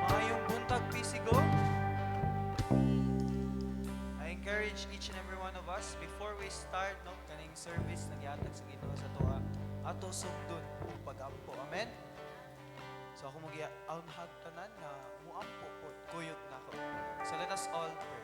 Maayong buntag, PCGO. I encourage each and every one of us before we start, no, kaning service nga gihatag sa Ginoo sa atoa, ato sugdon ang pag-ampo. Amen. So ako mo giaunhag tanan nga muampo pod kuyog nako. So let us all pray.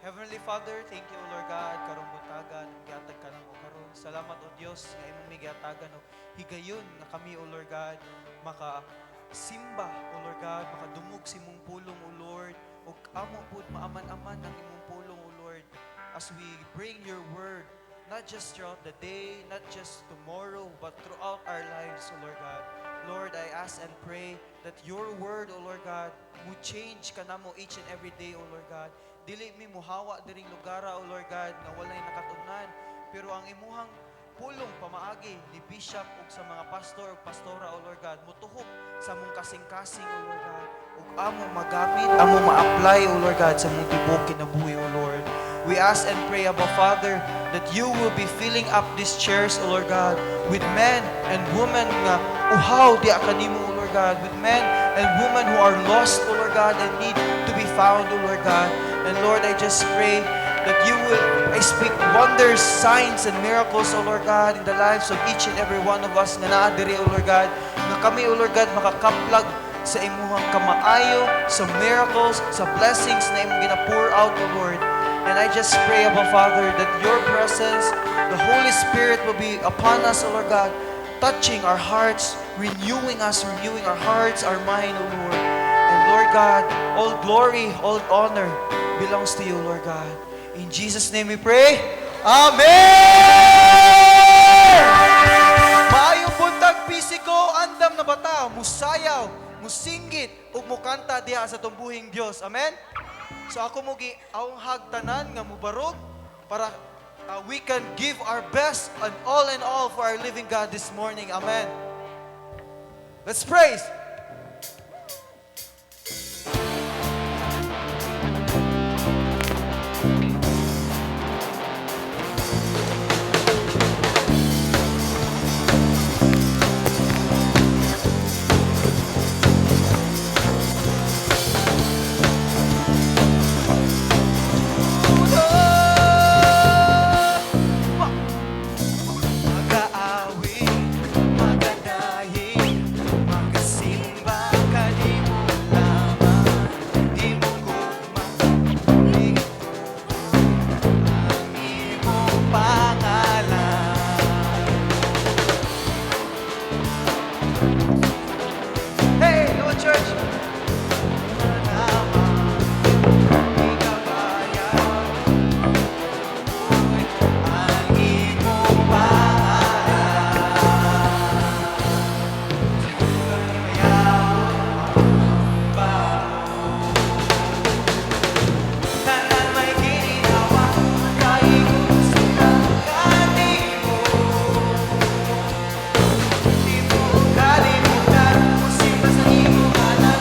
Heavenly Father, thank you, O Lord God, karong buntaga, gihatag ka namo karon. Salamat, O Dios, nga imong migihatagan og higayon nga kami, O Lord God, maka simba, O Lord God, makadungog sa imong pulong, O Lord, ug amo pud maaman-aman ang imong pulong, O Lord, as we bring your word, not just throughout the day, not just tomorrow, but throughout our lives, O Lord God. Lord, I ask and pray that your word, O Lord God, mo change kanamo each and every day, O Lord God. Dili mi muhawa diring lugara, O Lord God, nga walay nakatunan. Pero ang imuhang pulong pamaagi ni Bishop ug sa mga pastor ug pastora, O Lord God, mutuhok sa among kasing-kasing, O Lord God, ug amo magamit, amo ma-apply, O Lord God, sa among tibuok kinabuhi, O Lord. We ask and pray, Abba Father, that you will be filling up these chairs, O Lord God, with men and women nga uhaw diha kanimo, O Lord God, with men and women who are lost, O Lord God, and need to be found, O Lord God. And Lord, I just pray that you will, I speak wonders, signs, and miracles, O Lord God, in the lives of each and every one of us nga naa diri, O Lord God, nga kami, O Lord God, makakaplag sa imuhang kamaayo, sa miracles, sa blessings na imong gina-pour out, O Lord. And I just pray, Abba Father, that your presence, the Holy Spirit, will be upon us, O Lord God, touching our hearts, renewing us, renewing our hearts, our mind, O Lord. And Lord God, all glory, all honor belongs to you, Lord God. In Jesus' name we pray. Amen! Maayong buntag, PCGO, andam na bata, musayaw, musinggit, ug mukanta diha sa atong buhing Dios. Amen? So ako mo giaunghag tanan nga mubarog para we can give our best and all in all for our living God this morning. Amen. Let's praise. Magaawit, magadayi, magasimba kanimo lamang. Imong gugma, ang imong pangalan. Hey, come on, church! Lamang, ikabayaw, ang imong pangalan. Kayaw, tanan may ginhawa, kaigo sila kanimo. Di mo kalimutan, musimba sa imong ngalan.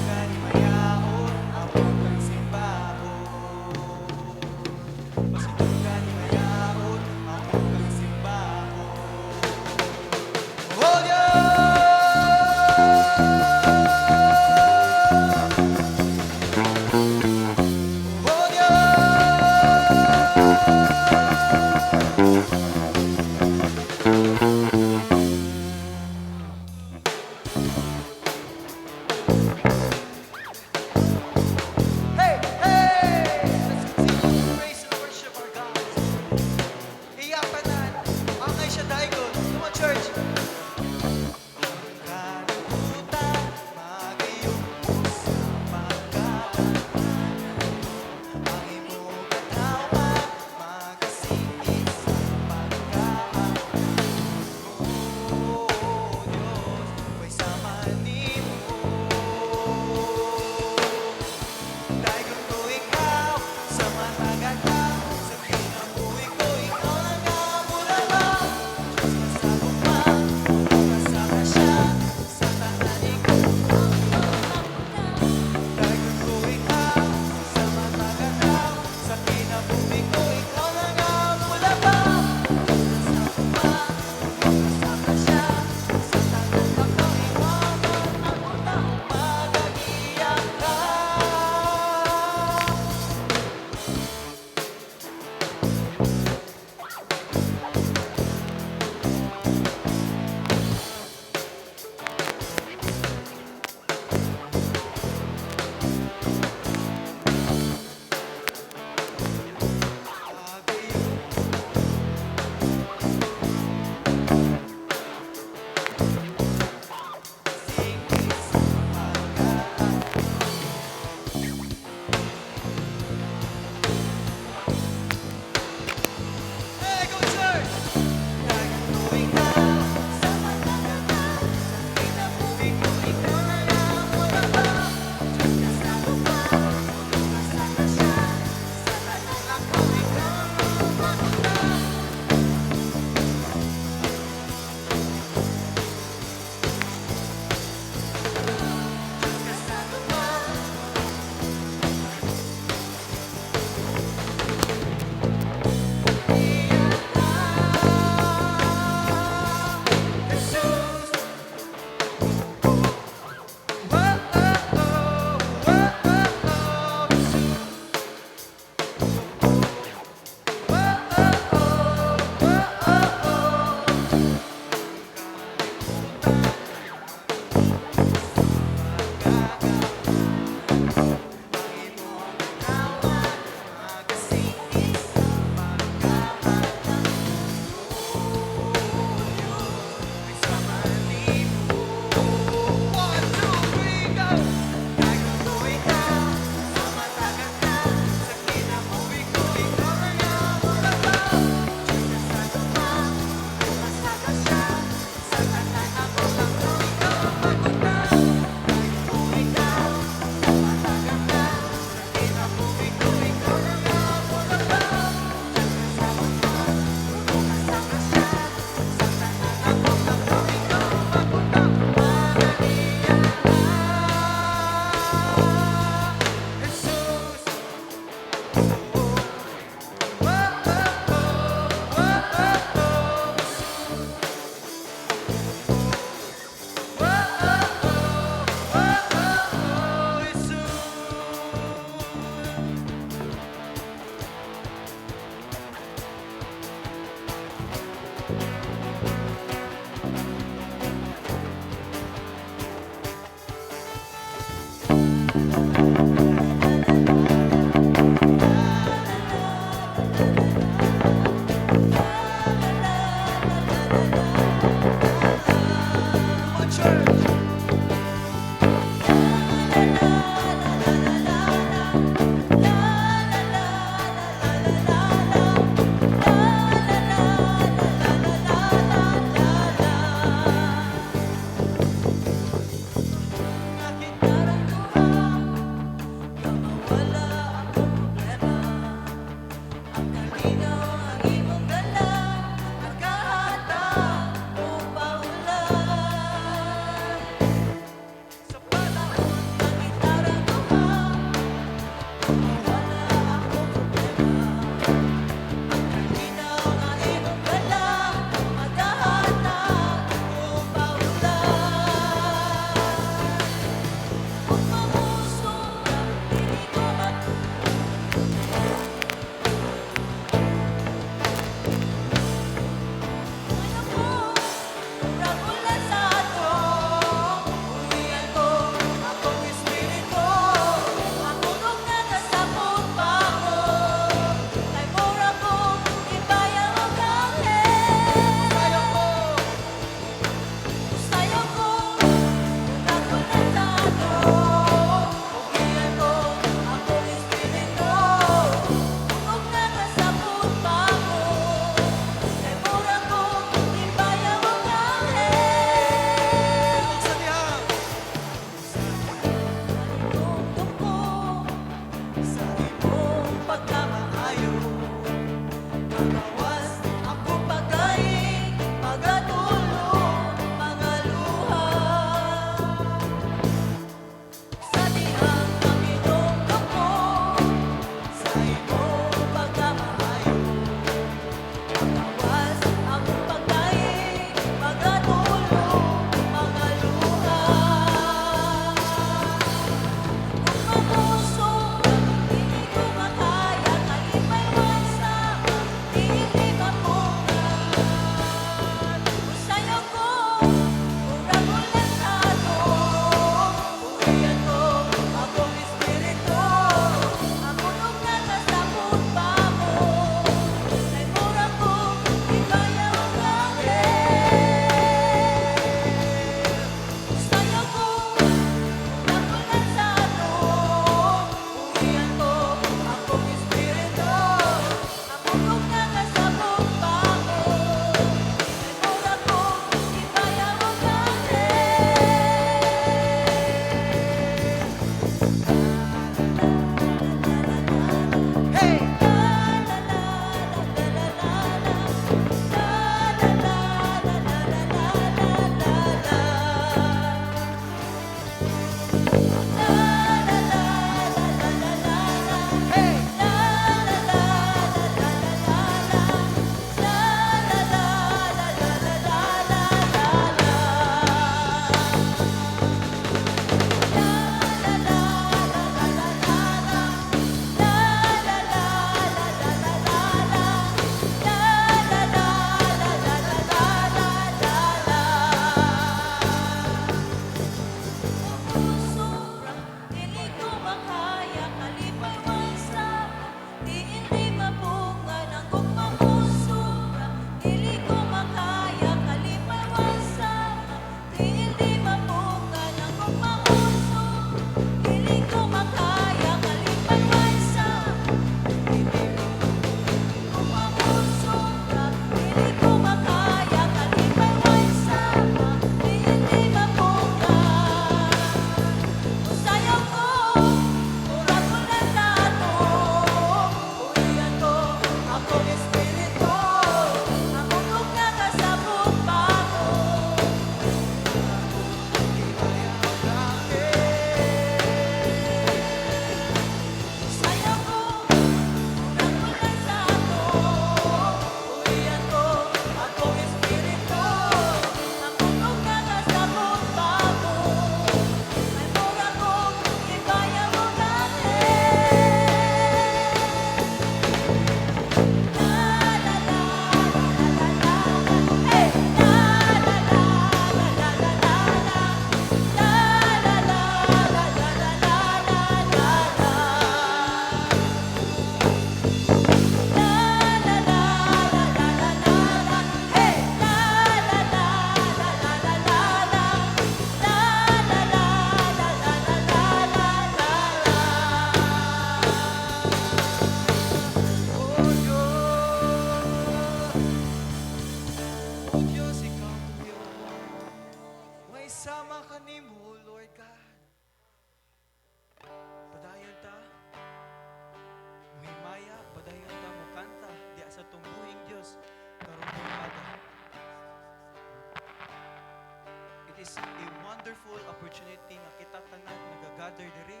is a wonderful opportunity nga kita tanan nagagather diri,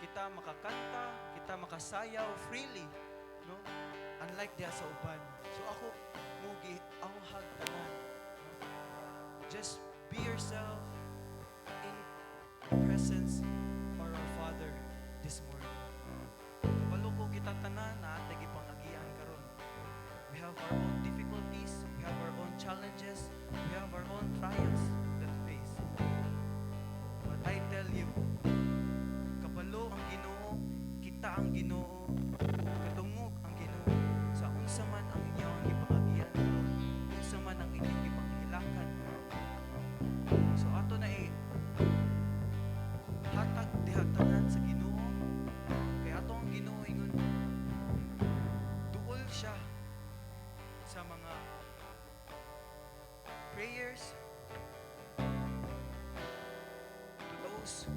kita makakanta, kita makasayaw freely, no? Unlike diha sa uban. So ako mugi ang hug tanan, no? Just be yourself in the presence of our Father this morning. Kabalo ko kita tanan naa tay gipangagian karon. We have our own difficulties, we have our own challenges, we have our own trials that face. But I tell you, kabalo ang Ginoo, kita ang Ginoo, ug kadungog ang Ginoo sa unsa man ang inyong gipangagian karon, unsa man ang inyong gipanghilakan karon. So ato na i hatag diha tanan sa Ginoo. Kay ato ang Ginoo ingon duol siya sa mga prayers to those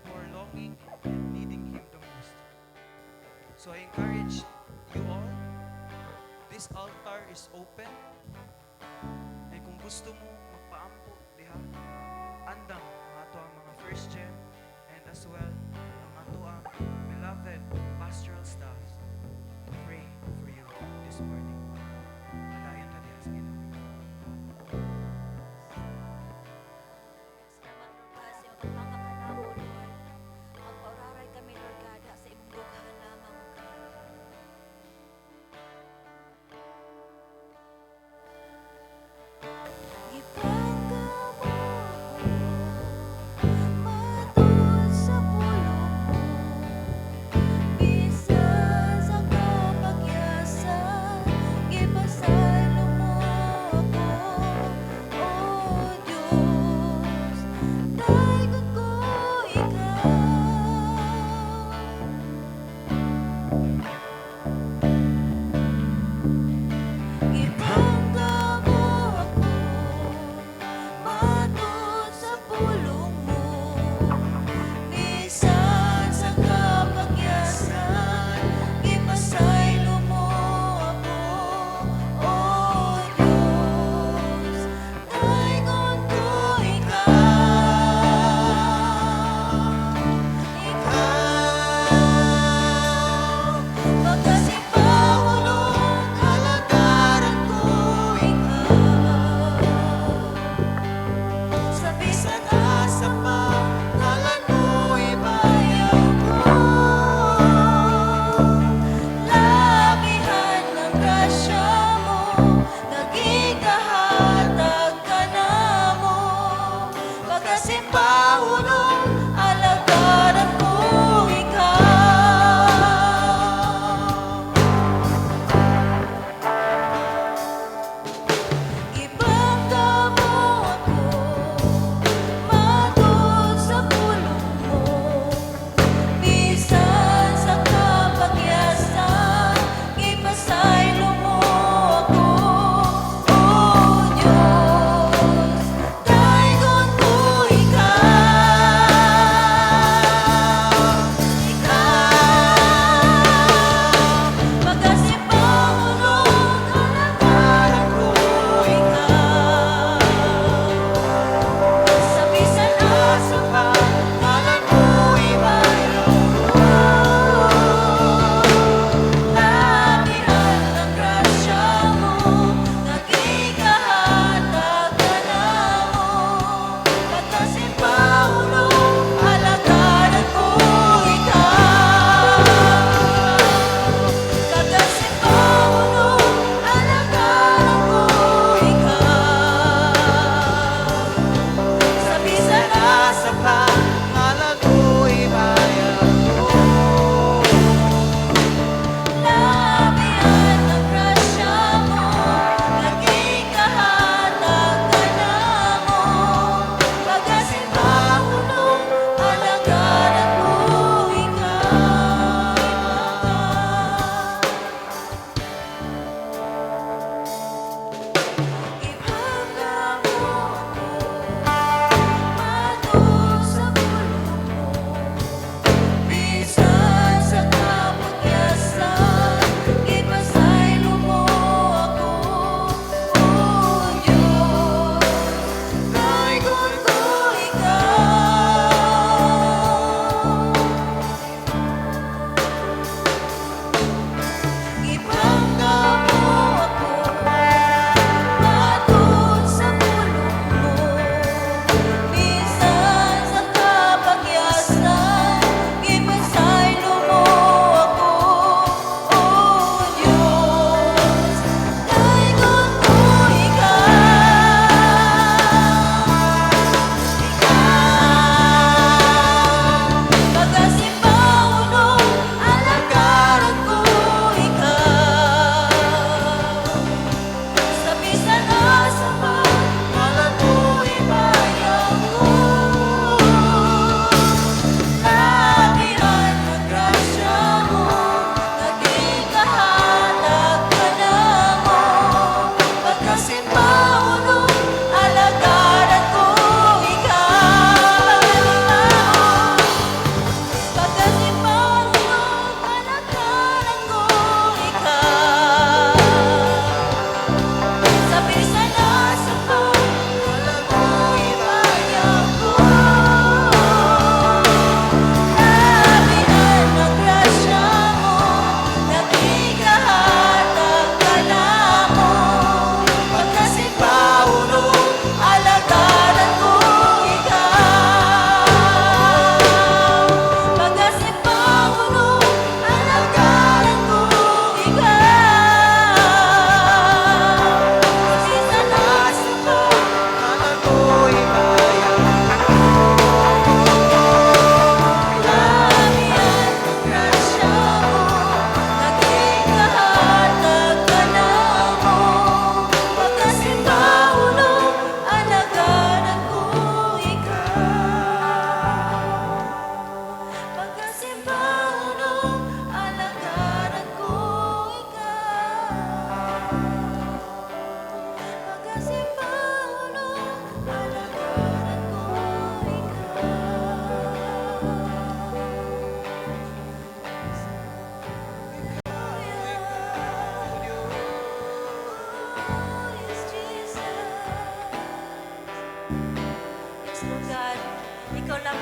who are longing and needing Him the most. So I encourage you all, this altar is open. Ay kung gusto mo magpaampo diha, andam ang ato ang mga first gen and as well ang ato ang beloved pastoral staff to pray for you this morning. Padayon ta diha sa Ginoo. Salamat, Lord God, sa imong pagpanggap kanamo, Lord. Magpauraray kami, Lord God, sa imong dughan lamang, O God. Gipangga mo ko,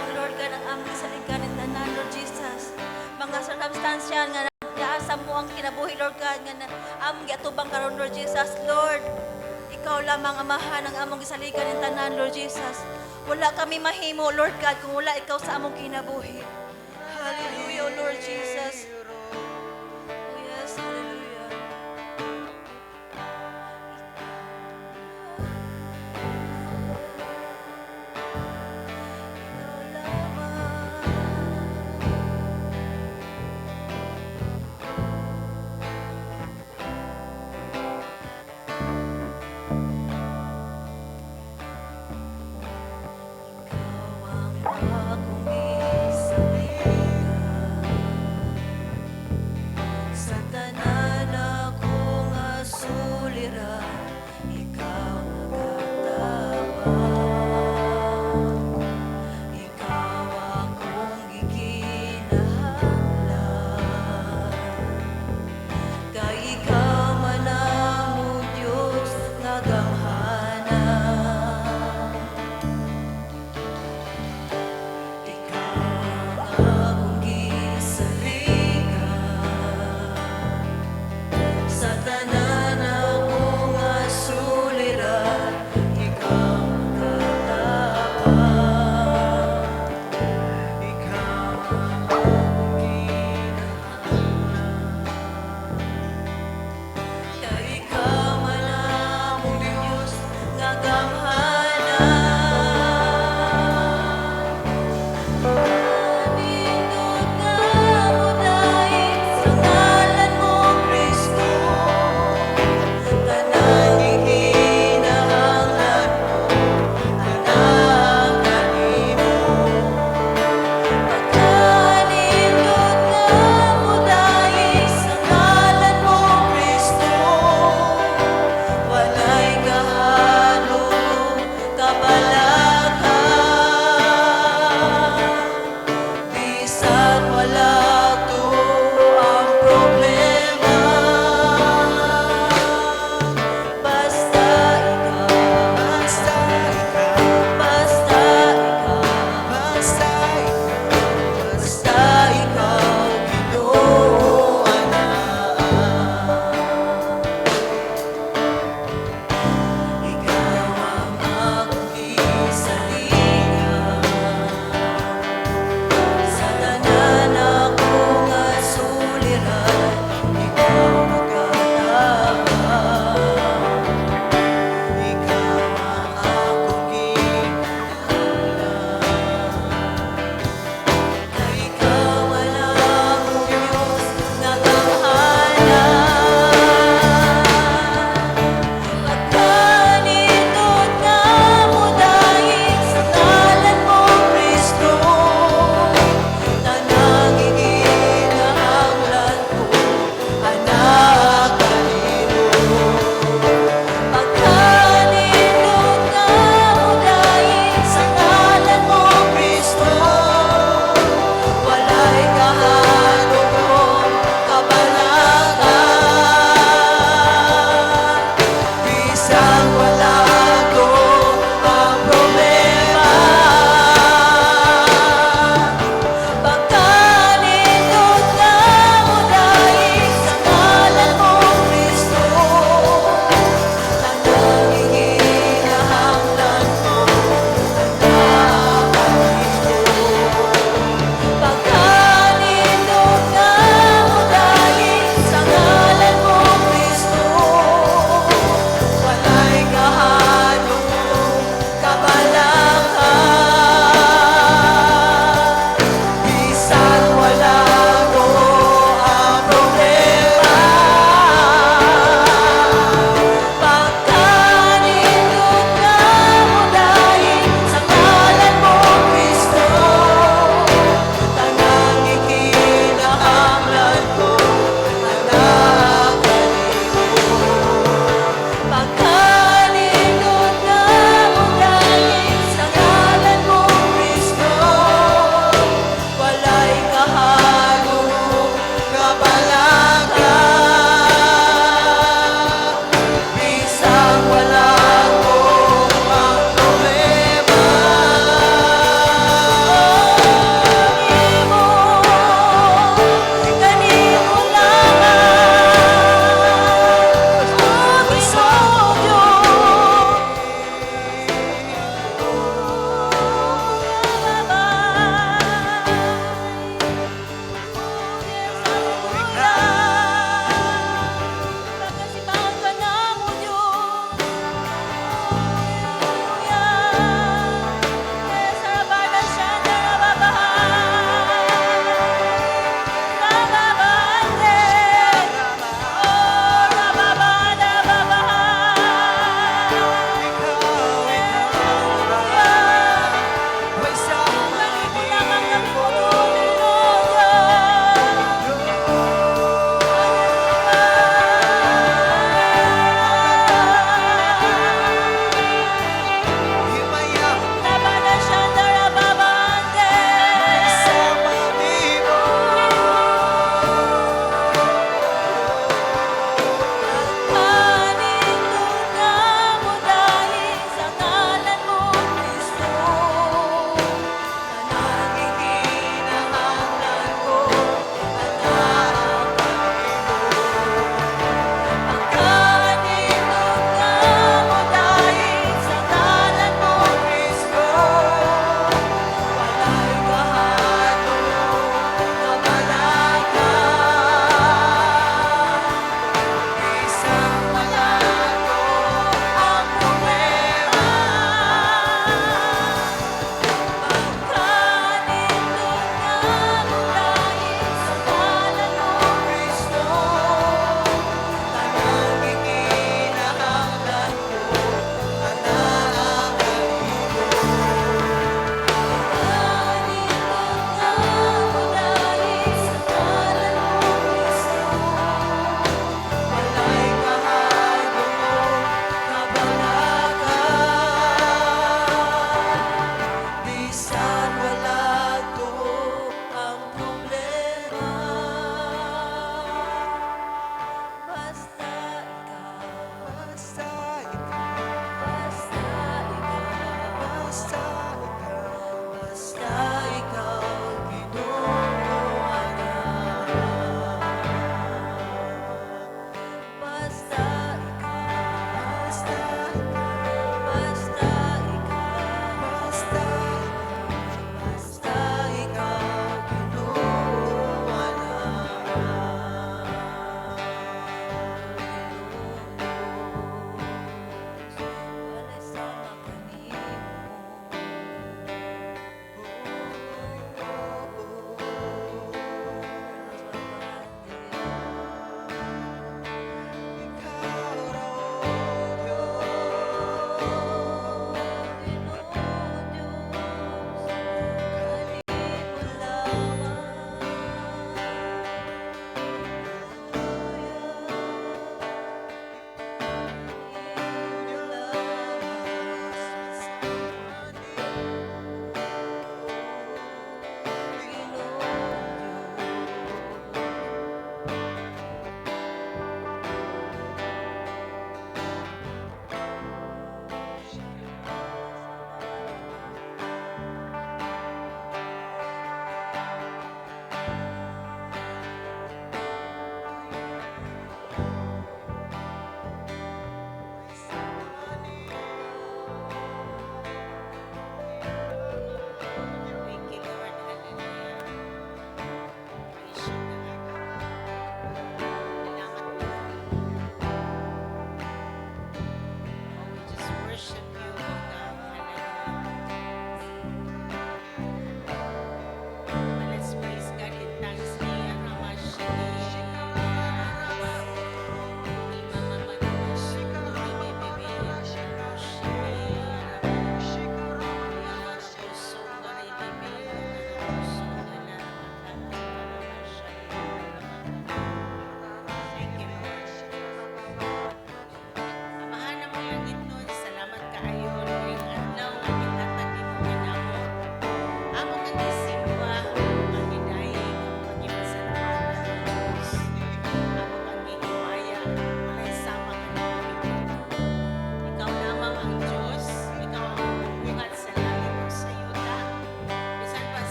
lamang, Lord God, ang among saligan and tanan, Lord Jesus. Mga circumstansya nga naa sa among kinabuhi, Lord God, nga na, among giatubang karon, Lord Jesus. Lord, Ikaw lamang, Amahan, ang among gisaligan ng tanan, Lord Jesus. Wala kami mahimo, Lord God, kung wala Ikaw sa among kinabuhi. Hallelujah, Lord Jesus. Oh yes, hallelujah. Ikaw lamang. Ikaw ang akong gisaligan.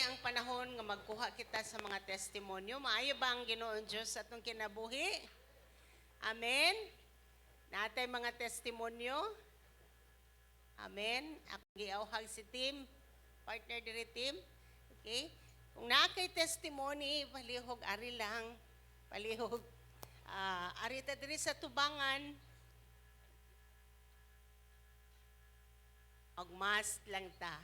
ang panahon nga magkuha kita sa mga testimonyo. Maayo ba ang Ginoong Diyos sa atong kinabuhi? Amen? Naa tay mga testimonyo? Amen. Akong giawhag si Tim, partner diri, Tim. Okay? Kung naa kay testimony, palihog ari lang. Palihog. Ari ta diri sa tubangan. Og mask lang ta.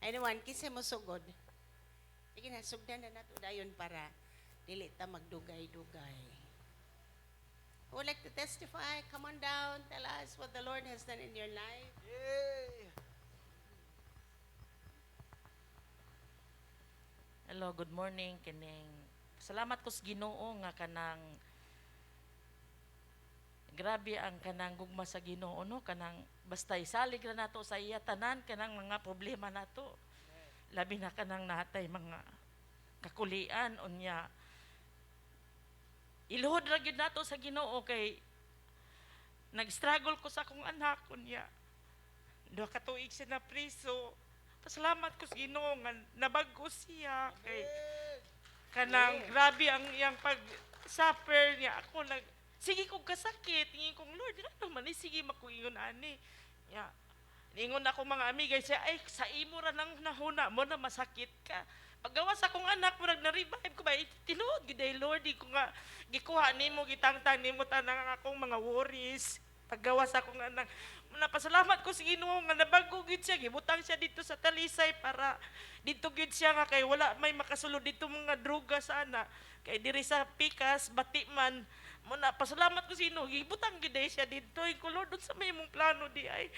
Anyone, kinsa mo sugod? Sige na, sugdan na nato dayon para dili ta magdugay-dugay. Who would like to testify? Come on down. Tell us what the Lord has done in your life. Yay! Hello, good morning, kining. Salamat ko sa Ginoo nga kanang grabe ang kanang gugma sa Ginoo, no, kanang basta isalig ra nato sa iya tanan kanang mga problema nato. Labi na kanang natay mga kakulian, unya iluhod ra gyud nato sa Ginoo kay nag-struggle ko sa akong anak, unya 2 ka tuig siya na priso. Pasalamat ko sa Ginoo nga nabag-o siya kay kanang grabe ang iyang pag suffer niya. Ako nag sige kong kasakit, ingin kong, "Lord, ano man ni sige makuingon ani?" Ya, ningon ako mga amiga siya, "Ay, sa imo ra nang nahuna mo na masakit ka." Paggawas akong anak, murag na-revive ko ba, eh, tinuod gid ay, Lord, di ko nga gikuha nimo, gitangtang nimo tanang ang akong mga worries. Paggawas akong anak, napasalamat ko sa Ginoo nga nabago gid siya, gibutang siya dito sa Talisay para dito gid siya nga kay wala may makasulod dito mga droga sana. Kay diri sa pikas, bati man, mo na pasalamat ko sa Ginoo, gibutang gid ay siya dito. Ko, "Lord, unsa may imong plano di ay?"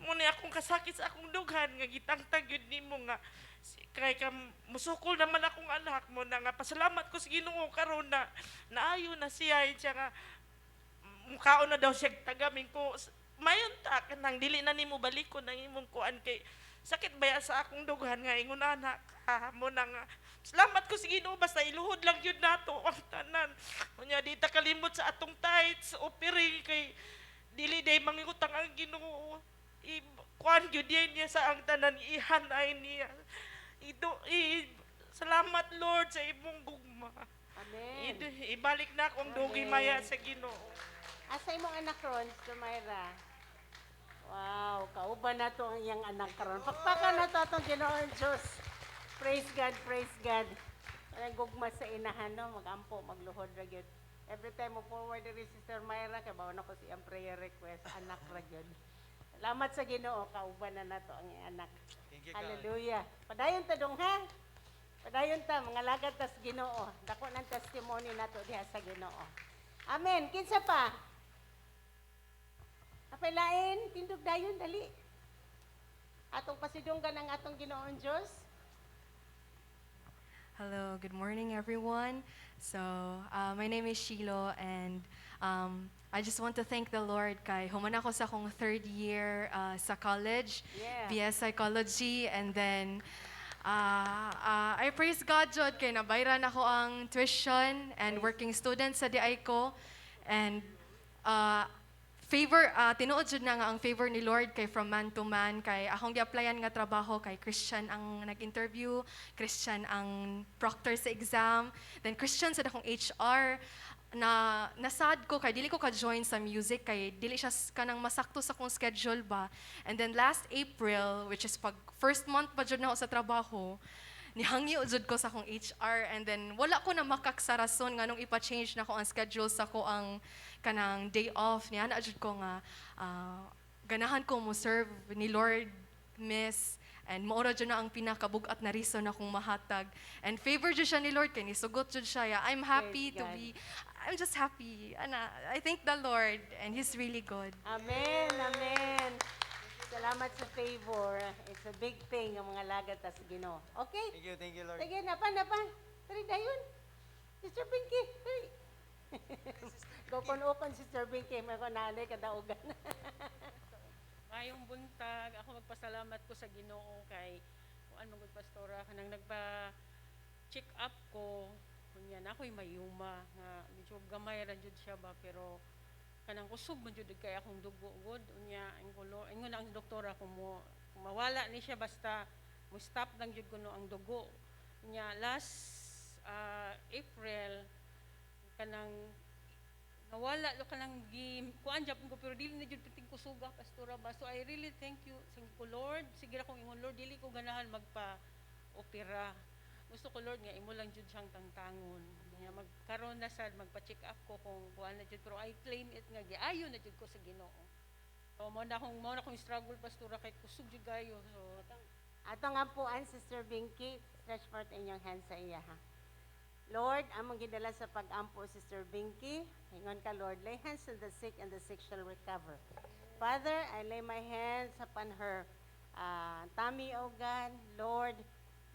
Mo ni akong kasakit sa akong dughan nga gitangtang gyud nimo nga kay kam musukol naman akong anak mo na nga pasalamat ko sa Ginoo karon na naayo na siya, siya nga mukaon na daw siya tagamin ko, mayon ta kanang dili na nimo balikon ang imong kuan kay sakit baya sa akong dughan nga ingon anak ka mo na nga salamat ko sa Ginoo. Basta iluhod lang gyud nato ang tanan, unya di ta kalimot sa atong tithes, offering, kay dili day mangutang ang Ginoo. I kuan gyud niya sa ang tanan, ihanay niya Ido, salamat, Lord, sa imong gugma. Amen. Ibalik na akong dugi maya sa Ginoo. Asa imong anak ron, Sister Myra? Wow, kauban na to ang iyang anak karon. Pakpakan na to atong Ginoong Diyos. Praise God, praise God. Kanang gugma sa inahan, no, magampo, magluhod ra gyud. Every time mo forward diri Sister Myra, kay bawon ako sa iyang prayer request, anak ra gyud. Salamat sa Ginoo, kauban na nato ang iyang anak. Thank you, God. Hallelujah. Padayon ta dong ha. Padayon ta, mga lagad tas Ginoo. Dako ng testimony nato diha sa Ginoo. Amen. Kinsa pa? Apay lain, tindog dayon, dali. Atong pasidunggan ang atong Ginoong Diyos. Hello, good morning, everyone. So, my name is Shiloh, and I just want to thank the Lord kay human ako sa akong third year sa college, BS Psychology, and then I praise God jud kay nabayran ako ang tuition and working student sa diay ko, and favor, tinuod jud na nga ang favor ni Lord kay from man to man, kay akong gi-applyan nga trabaho kay Christian ang nag-interview, Christian ang proctor sa exam, then Christian sa akong HR. Na nasad ko kay dili ko ka join sa music kay dili siya kanang masakto sa akong schedule ba. And then last April, which is pag first month pa jud na ako sa trabaho, nihangyo jud ko sa akong HR, and then wala ko na makak sa rason nganong ipa-change na ko ang schedule sa ko ang kanang day off niya na jud ko nga ganahan ko mo serve ni Lord, miss, and maura jud na ang pinakabugat na reason akong mahatag, and favor jud siya ni Lord kay nisugot jud siya. Yeah, I'm happy Praise to God. be, I'm just happy ana. I thank the Lord and He's really good. Amen, amen. Salamat sa favor. It's a big thing ang mga lagad tas Ginoo. Okay? Thank you, Lord. Sige, napa, napa. Dali, dayon. Sister Pinky, dali. Gukon-ukon, Sister Pinky. May ko nanay kadaugan. Mayong buntag, ako magpasalamat ko sa Ginoo kay kuan man gud, pastora, kanang nagpa check up ko kunya na ako'y mayuma nga medyo gamay ra jud siya ba, pero kanang kusog man jud kay akong dugo gud. Unya ang kulo, ingon ang doktora kung mo kung mawala ni siya basta Mo stop lang jud kuno ang dugo. Nya last April, kanang nawala lo, kanang gi kuan japon ko, pero dili na jud piting kusuga, Pastora ba. So I really thank you sa ko, Lord. Sige ra kong ingon, "Lord, dili ko ganahan magpa opera. Gusto ko, Lord, nga imo lang jud siyang tangtangon." Nya magkaron na sad magpa-check up ko kung kuan na jud, pero I claim it nga giayo na jud ko sa Ginoo. So mo na akong struggle, Pastora, kay kusog jud kayo. So Ato nga po ang Sister Binky, stretch forth inyong hands sa iya ha. Lord, among gidala sa pag-ampo, Sister Binky. Ingon ka, Lord, lay hands on the sick and the sick shall recover. Father, I lay my hands upon her tummy, O God. Lord,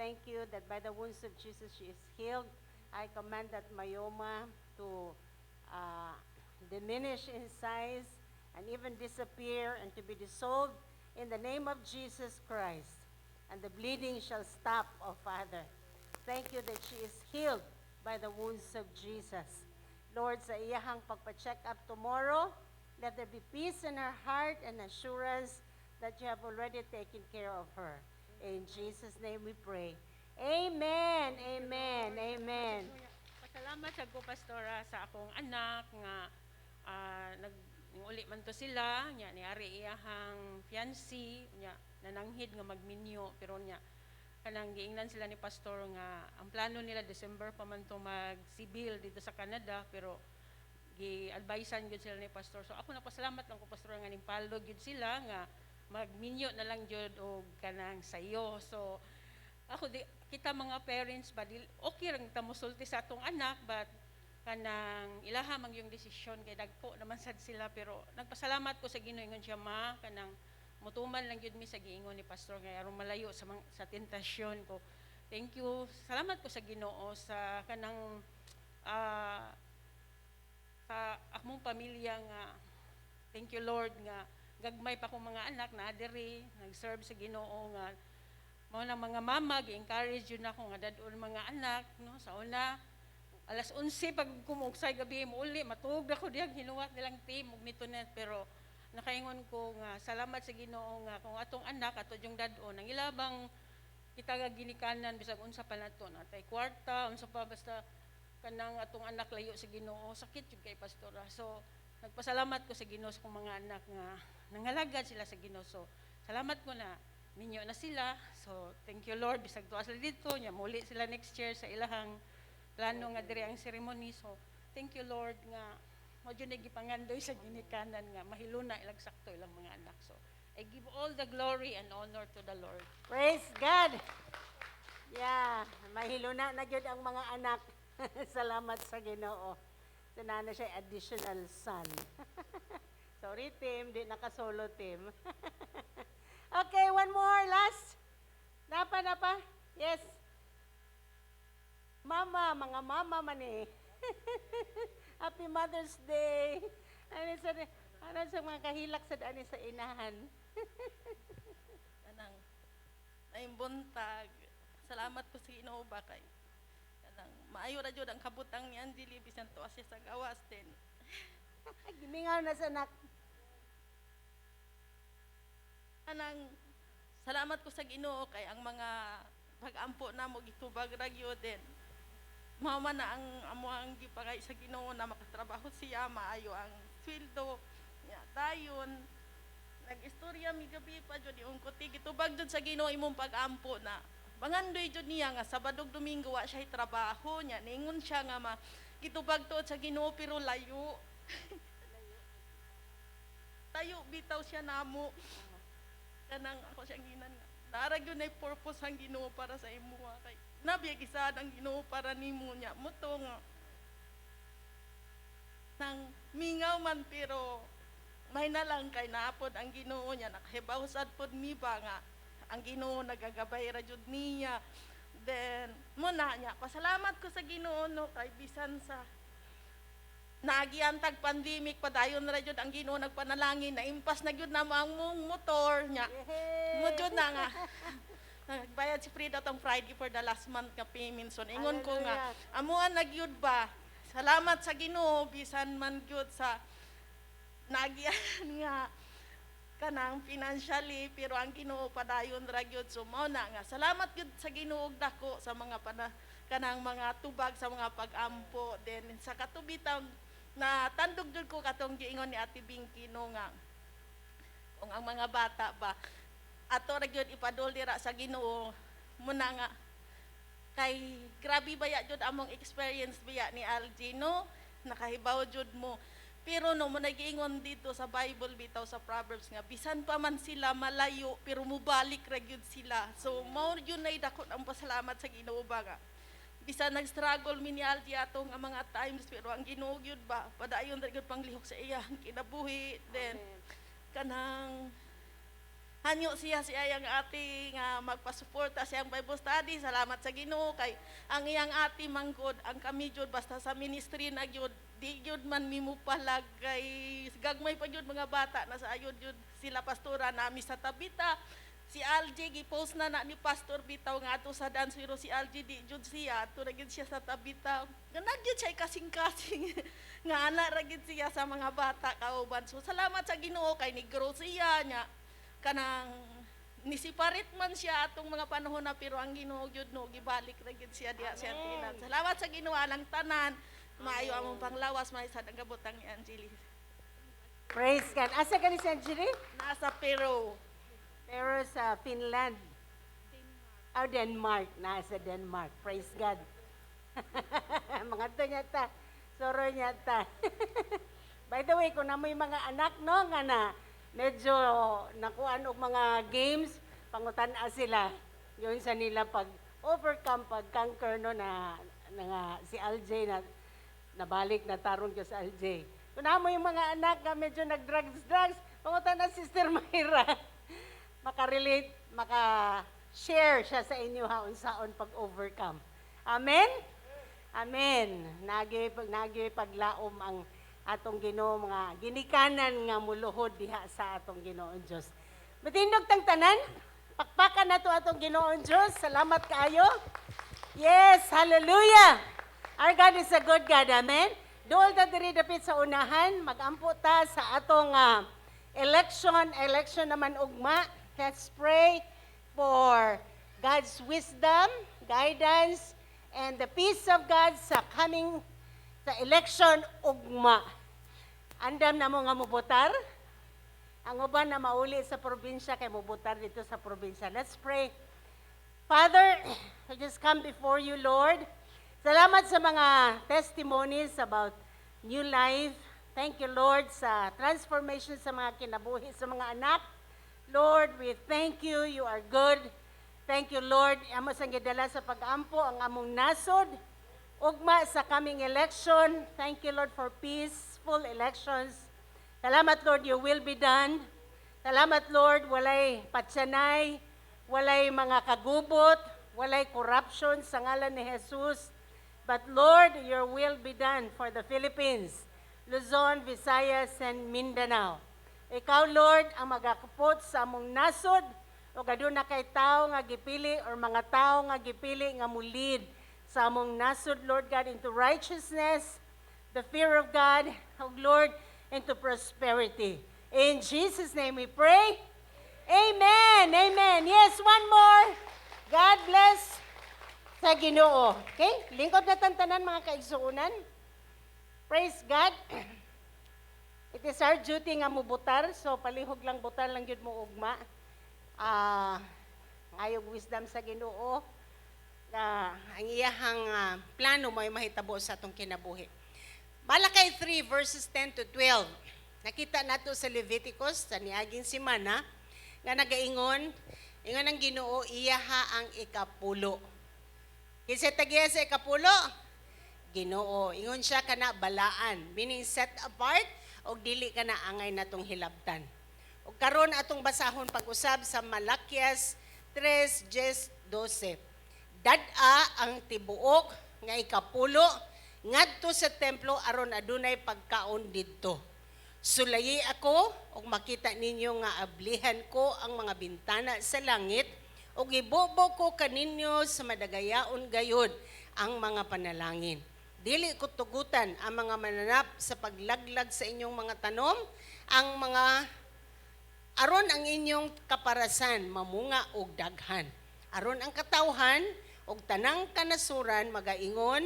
thank you that by the wounds of Jesus she is healed. I command that myoma to diminish in size and even disappear and to be dissolved in the name of Jesus Christ. And the bleeding shall stop, O Father. Thank you that she is healed by the wounds of Jesus. Lord, sa iyahang pagpa-check up tomorrow, let there be peace in her heart and assurance that you have already taken care of her. In Jesus' name we pray. Amen, amen, amen. Pasalamat sa ko, Pastora, sa akong anak nga nag uli man to sila nya niari iyahang fiancé, nya nananghid nga magminyo, pero nya kanang giingnan sila ni pastor nga ang plano nila December pa man to mag-civil dito sa Canada, pero gi-advisean gyud sila ni pastor. So ako napasalamat lang ko, Pastor, nga ning palog gyud sila nga magminyo na lang gyud og kanang sayo. So ako di kita mga parents ba dil, okay ra ta mosulti sa atong anak, but kanang ilaha man yung desisyon kay dagko naman sad sila. Pero nagpasalamat ko sa Ginoo. Ingon siya, "Ma, kanang mutuman lang gyud mi sa giingon ni pastor nga aron malayo sa tentasyon ko." Thank you, salamat ko sa Ginoo sa kanang sa akong pamilya nga thank you, Lord, nga gagmay pa kong mga anak na diri nag-serve sa Ginoo, nga mao na mga mama gi-encourage yun ako nga dad-on mga anak, no. Sa una, alas 11 pag kumugsay gabi mo uli, matuog ako diyang hinuwat nilang team ug nito net, pero nakaingon ko nga salamat sa Ginoo nga kung atong anak ato yung dad-on ang ilabang kita ga ginikanan, bisag unsa pa nato, natay kwarta, unsa pa, basta kanang atong anak layo sa Ginoo, sakit jud kay, Pastora. So nagpasalamat ko sa Ginoo sa akong mga anak nga nangalagad sila sa Ginoo. So salamat ko na minyo na sila. So thank you, Lord, bisag tuwa sila dito, nya muli sila next year sa ilahang plano nga diri ang ceremony. So thank you, Lord, nga mo jud gipangandoy sa ginikanan nga mahiluna ilang sakto ilang mga anak. So I give all the glory and honor to the Lord. Praise God! Yeah, mahiluna na gyud ang mga anak. Salamat sa Ginoo. So naa na siya additional son. Sorry, team, di nakasolo team. Okay, one more, last. Napa, napa? Yes. Mama, mga mama man eh. Happy Mother's Day. Ano sa mga kahilak sa daan sa inahan? Kanang maayong buntag. Salamat ko sa Ginoo ba kay kanang maayo ra jud ang kabutang ni Angeli bisan tuwa siya sa gawas din. Gimingaw na sa anak. Kanang salamat ko sa Ginoo kay ang mga pag-ampo namo gitubag ra gyud din. Mao man na ang amo ang gipangay sa Ginoo na makatrabaho siya, maayo ang sweldo. Nya dayon nag-istorya mi gabi pa jud yung kuti, gitubag jud sa Ginoo imong pag-ampo na pangandoy jud niya nga Sabado ug Domingo wa siya trabaho. Nya ningon siya nga ma gitubag tuod sa Ginoo, pero layo tayo bitaw siya namo. Kanang ako siyang ginan nga naa ra gyud nay purpose ang Ginoo para sa imuha kay nabiyag isad ang Ginoo para nimo. Nya mo to nga nang mingaw man, pero may na lang kay naapod ang Ginoo. Niya nakahibaw sad pod mi ba nga ang Ginoo nagagabay ra jud niya. Then mo na niya pasalamat ko sa Ginoo, no, kay bisan sa naagian tag pandemic, padayon ra jud ang Ginoo nagpanalangin na impas na gyud namo ang mong motor. Nya mo jud na nga nagbayad si Frida tong Friday for the last month nga payment. So ingon ko nga amuan na gyud ba, salamat sa Ginoo bisan man gyud sa naagian nga Kanang financially, pero ang Ginoo padayon ra gyud. So mao na nga salamat gyud sa Ginoo og dako sa mga pana, kanang mga tubag sa mga pag-ampo. Then sa katubitaw na tandog jud ko katong giingon ni Ate Binky, no, nga kung ang mga bata ba, ato ra gyud ipadul dira sa Ginoo muna nga kay grabe baya jud among experience biya ni Algie, no, nakahibaw jud mo. Pero no mo nagiingon dito sa Bible bitaw sa Proverbs nga bisan pa man sila malayo, pero mubalik ra gyud sila. So mao jud nay dako ang pasalamat sa Ginoo ba nga bisan nag-struggle mi ni Algie atong ang mga times, pero ang Ginoo gyud ba padayon ra gyud panglihok sa iyang kinabuhi. Then kanang hanyo siya si iyang ate nga magpasuporta sa iyang Bible study. Salamat sa Ginoo kay ang iyang ate manggod, ang kami jud basta sa ministry na gyud, di gyud man mi palag kay gagmay pa gyud mga bata na sa ayod gyud sila, pastora nami sa Tabita. Si Algie gi-post na na ni Pastor bitaw nga ato sa dance, pero si Algie di jud siya ato ra gyud siya sa Tabita. Ganag gyud siya kasing-kasing nga ana ra gyud siya sa mga bata kauban. So salamat sa Ginoo kay ni grow siya nya kanang nisiparit man siya atong mga panahon na, pero ang Ginoo gyud, no, gibalik ra gyud siya diha sa tinan. Salamat sa Ginoo alang tanan. Maayo among panglawas, maayo sad ang gabotang ni Angeli. Praise God. Asa gani si Angeli? Nasa Peru. Pero sa Finland. Oh, Denmark. Nasa Denmark. Praise God. Mga to niya ta. Soro niya ta. By the way, kung namoy mga anak, no, nga na medyo nakuan og mga games, pangutan-a sila. Yun sa nila pag overcome, pag conquer, no, na, na nga, si Aljay na nabalik na tarong ko sa Aljay. Kung namo yung mga anak nga medyo nag-drugs drugs, pangutan-a Sister Myra. Makarelate, maka-share siya sa inyo ha unsaon pag-overcome. Amen? Amen. Nagi nagi paglaom ang atong Ginoo, mga ginikanan nga muluhod diha sa atong Ginoong Dios. Matindog tang tanan. Pakpakan nato atong Ginoong Dios. Salamat kaayo. Yes, hallelujah. Our God is a good God. Amen. Duol ta diri dapit sa unahan, magampo ta sa atong election, election naman ugma. Let's pray for God's wisdom, guidance, and the peace of God sa coming sa election ugma. Andam na mo nga mubotar. Ang uban na mauli sa probinsya kay mubotar dito sa probinsya. Let's pray. Father, I just come before you, Lord. Salamat sa mga testimonies about new life. Thank you, Lord, sa transformation sa mga kinabuhi sa mga anak. Lord, we thank you. You are good. Thank you, Lord. Amo sang gidala sa pag-ampo ang among nasod. Ugma sa coming election. Thank you, Lord, for peaceful elections. Salamat, Lord, your will be done. Salamat, Lord, walay patsanay, walay mga kagubot, walay corruption sa ngalan ni Jesus. But Lord, your will be done for the Philippines, Luzon, Visayas, and Mindanao. Ikaw, Lord, ang magakupot sa among nasod, o aduna kay tao nga gipili or mga tao nga gipili nga mulid sa among nasod, Lord God, into righteousness, the fear of God, oh Lord, into prosperity. In Jesus' name we pray. Amen. Amen. Yes, one more. God bless sa Ginoo. Okay? Lingkod na tantanan, mga kaigsuonan. Praise God. It is our duty nga mubutar, so palihog lang, butar lang gyud mo ugma. Ngayog wisdom sa Ginoo na ang iyahang plano mo ay mahitabo sa atong kinabuhi. Malachi 3 verses 10 to 12. Nakita nato sa Leviticus sa niaging semana nga nagaingon, ingon ang Ginoo, iyaha ang ikapulo. Kinsa tagiya sa ikapulo? Ginoo. Ingon siya kana balaan, meaning set apart og dili ka na angay natong hilabtan. Og karon atong basahon pag-usab sa Malakias 3:12. Dad-a ang tibuok nga ikapulo ngadto sa templo aron adunay pagkaon didto. Sulayi ako ug makita ninyo nga ablihan ko ang mga bintana sa langit ug ibobo ko kaninyo sa madagayaon gayud ang mga panalangin. Dili ko tugutan ang mga mananap sa paglaglag sa inyong mga tanom, ang mga Aron ang inyong kaparasan mamunga og daghan. Aron ang katawhan og tanang kanasuran magaingon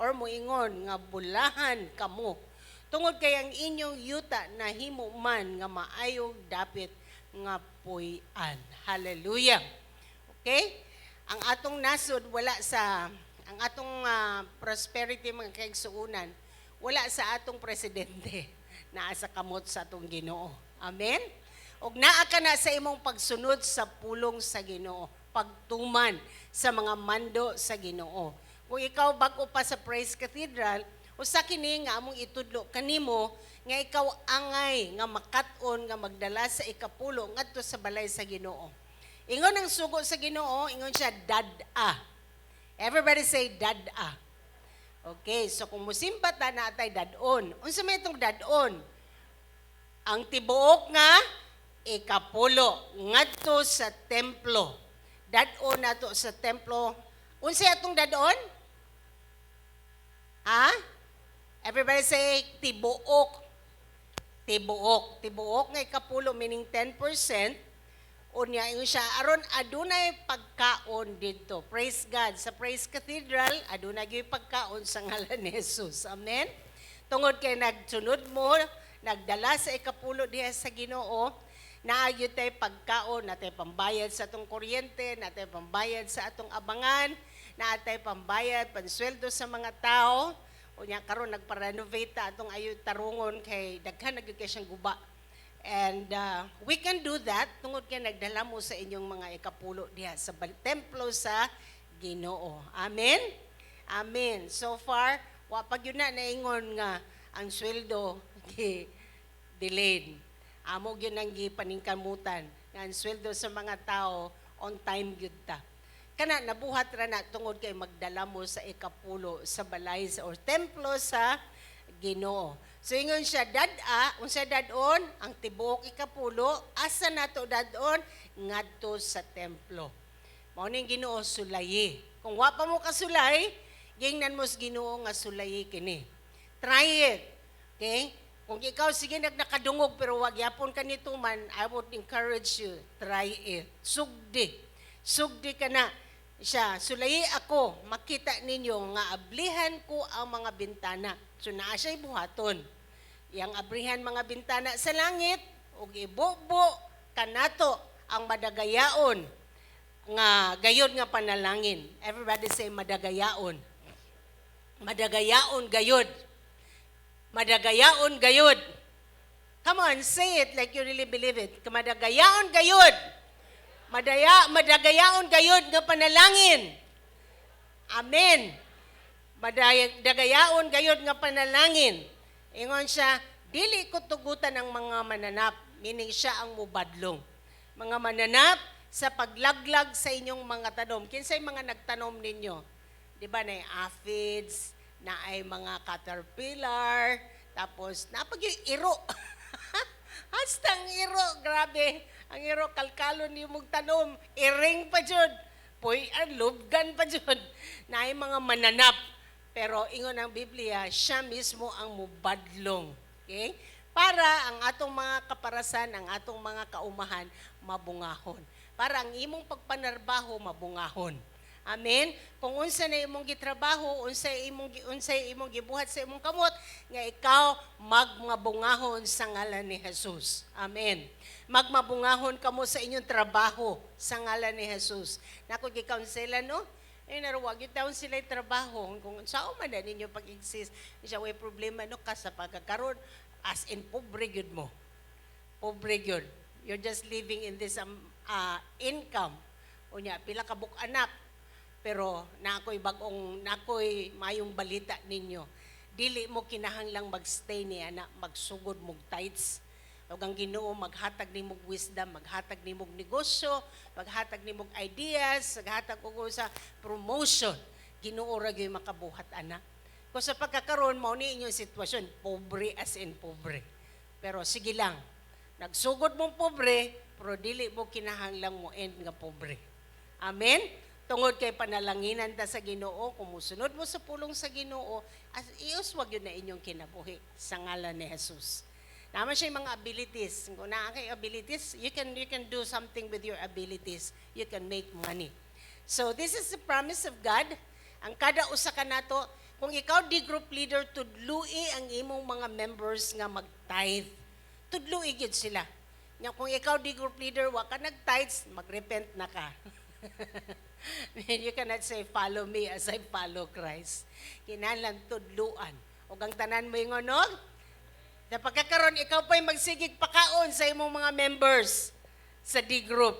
or moingon nga bulahan kamo. Tungod kay ang inyong yuta nahimo man nga maayong dapit nga puy-an. Hallelujah. Okay? Ang atong nasod wala sa ang atong prosperity, mga kaigsuunan, wala sa atong presidente, naa sa kamot sa atong Ginoo. Amen. Og naa ka na sa imong pagsunod sa pulong sa Ginoo, pagtuman sa mga mando sa Ginoo. Kung ikaw bag-o pa sa Praise Cathedral, usa kini nga among itudlo kanimo nga ikaw angay nga makat-on nga magdala sa ikapulo ngadto sa balay sa Ginoo. Ingon ang sugo sa Ginoo, ingon siya, dad-a. Everybody say, "Dad-a." Okay, so kung musimba ta, naa tay dad-on. Unsa may itong dad-on? Ang tibuok nga ikapulo ngadto sa templo. Dad-on nato sa templo. Unsa atong dad-on? Ha? Everybody say, "Tibuok." Tibuok. Tibuok nga ikapulo, meaning 10%. Unya, ingon siya, aron adunay pagkaon didto. Praise God. Sa Praise Cathedral, adunay gyud pagkaon sa ngalan ni Jesus. Amen. Tungod kay nagsunod mo, nagdala sa ikapulo diha sa Ginoo, naa gyud tay pagkaon, naa tay pambayad sa atong kuryente, naa tay pambayad sa atong abangan, naa tay pambayad pansweldo sa mga tao. Unya karon nagpa-renovate ta atong ayo tarungon kay daghan na gyud kay siyang guba. And we can do that tungod kay nagdala mo sa inyong mga ikapulo diha sa templo sa Ginoo. Amen. Amen. So far, wa pa gyud na naingon nga ang sweldo gi delayed. Amo gyud ang gipaningkamutan nga ang sweldo sa mga tao on time gyud ta. Kana nabuhat ra na tungod kay magdala mo sa ikapulo sa balay sa or templo sa Ginoo. So ingon siya, dad-a, unsa dad-on? Ang tibuok ikapulo, asa nato dad-on? Ngadto sa templo. Mao ning Ginoo sulayi. Kung wa pa mo kasulay, gingnan mo sa Ginoo nga sulayi kini. Try it. Okay? Kung ikaw sige nag nakadungog pero wag yapon ka nito man, I would encourage you, try it. Sugdi. Sugdi ka na. Siya, "Sulayi ako, makita ninyo nga ablihan ko ang mga bintana." So naa siya buhaton. Iyang abrihan mga bintana sa langit ug ibubo kanato ang madagayaon nga gayod nga panalangin. Everybody say, "Madagayaon." Madagayaon gayod. Madagayaon gayod. Come on, say it like you really believe it. Madagayaon gayod. Madagayaon gayod nga panalangin. Amen. Madagayaon gayod nga panalangin. Ingon siya, "Dili ko tugutan ang mga mananap," meaning siya ang mubadlong. "Mga mananap sa paglaglag sa inyong mga tanom." Kinsay mga nagtanom ninyo? Di ba na aphids, na ay mga caterpillar, tapos napag yung iro. Hasta ang iro, grabe. Ang iro, kalkalon ni mong tanom. Iring pa jud. Puy, ang lubgan pa jud. Na ay mga mananap. Pero ingon ang Biblia, siya mismo ang mubadlong. Okay? Para ang atong mga kaparasan, ang atong mga kaumahan, mabungahon. Para ang imong pagpanarbaho, mabungahon. Amen. Kung unsa na imong gitrabaho, unsa imong gibuhat sa imong kamot, nga ikaw magmabungahon sa ngalan ni Jesus. Amen. Magmabungahon kamo sa inyong trabaho sa ngalan ni Jesus. Nako gikaunsela, no? Ay naruwag gyud taon sila yung trabaho kung sao man na ninyo pag-exist. Siya way problema, no, ka sa pagkakaroon, as in pobre gyud mo. Pobre gyud. You're just living in this income. Unya pila ka anak, pero na ako'y bagong na ako'y mayong balita ninyo. Dili mo kinahanglang magstay niya na magsugod mog tithes. Ug ang Ginoo maghatag nimog wisdom, maghatag nimog negosyo, maghatag nimog ideas, maghatag og sa promotion. Ginoo ra gyud makabuhat ana. Kung sa pagkakaroon mao ni inyong sitwasyon, pobre as in pobre. Pero sige lang, nagsugod mong pobre, pero dili mo kinahanglang mo end nga pobre. Amen? Tungod kay panalanginan ta sa Ginoo, kung musunod mo sa pulong sa Ginoo, as iuswag yun na inyong kinabuhi sa ngalan ni Jesus. Naa man siya mga abilities. Kung naa kay abilities, you can do something with your abilities. You can make money. So this is the promise of God. Ang kada usa ka nato, kung ikaw D group leader, tudlui ang imong mga members nga mag-tithe. Tudlui gyud sila. Nya kung ikaw D group leader, wa ka nag-tithes, mag-repent na ka. You cannot say, "Follow me as I follow Christ." Kinahanglan tudluan. O ang tanan mo ingon, no? Na pagkakaroon, ikaw pa'y magsigig pakaon sa imong mga members sa D group.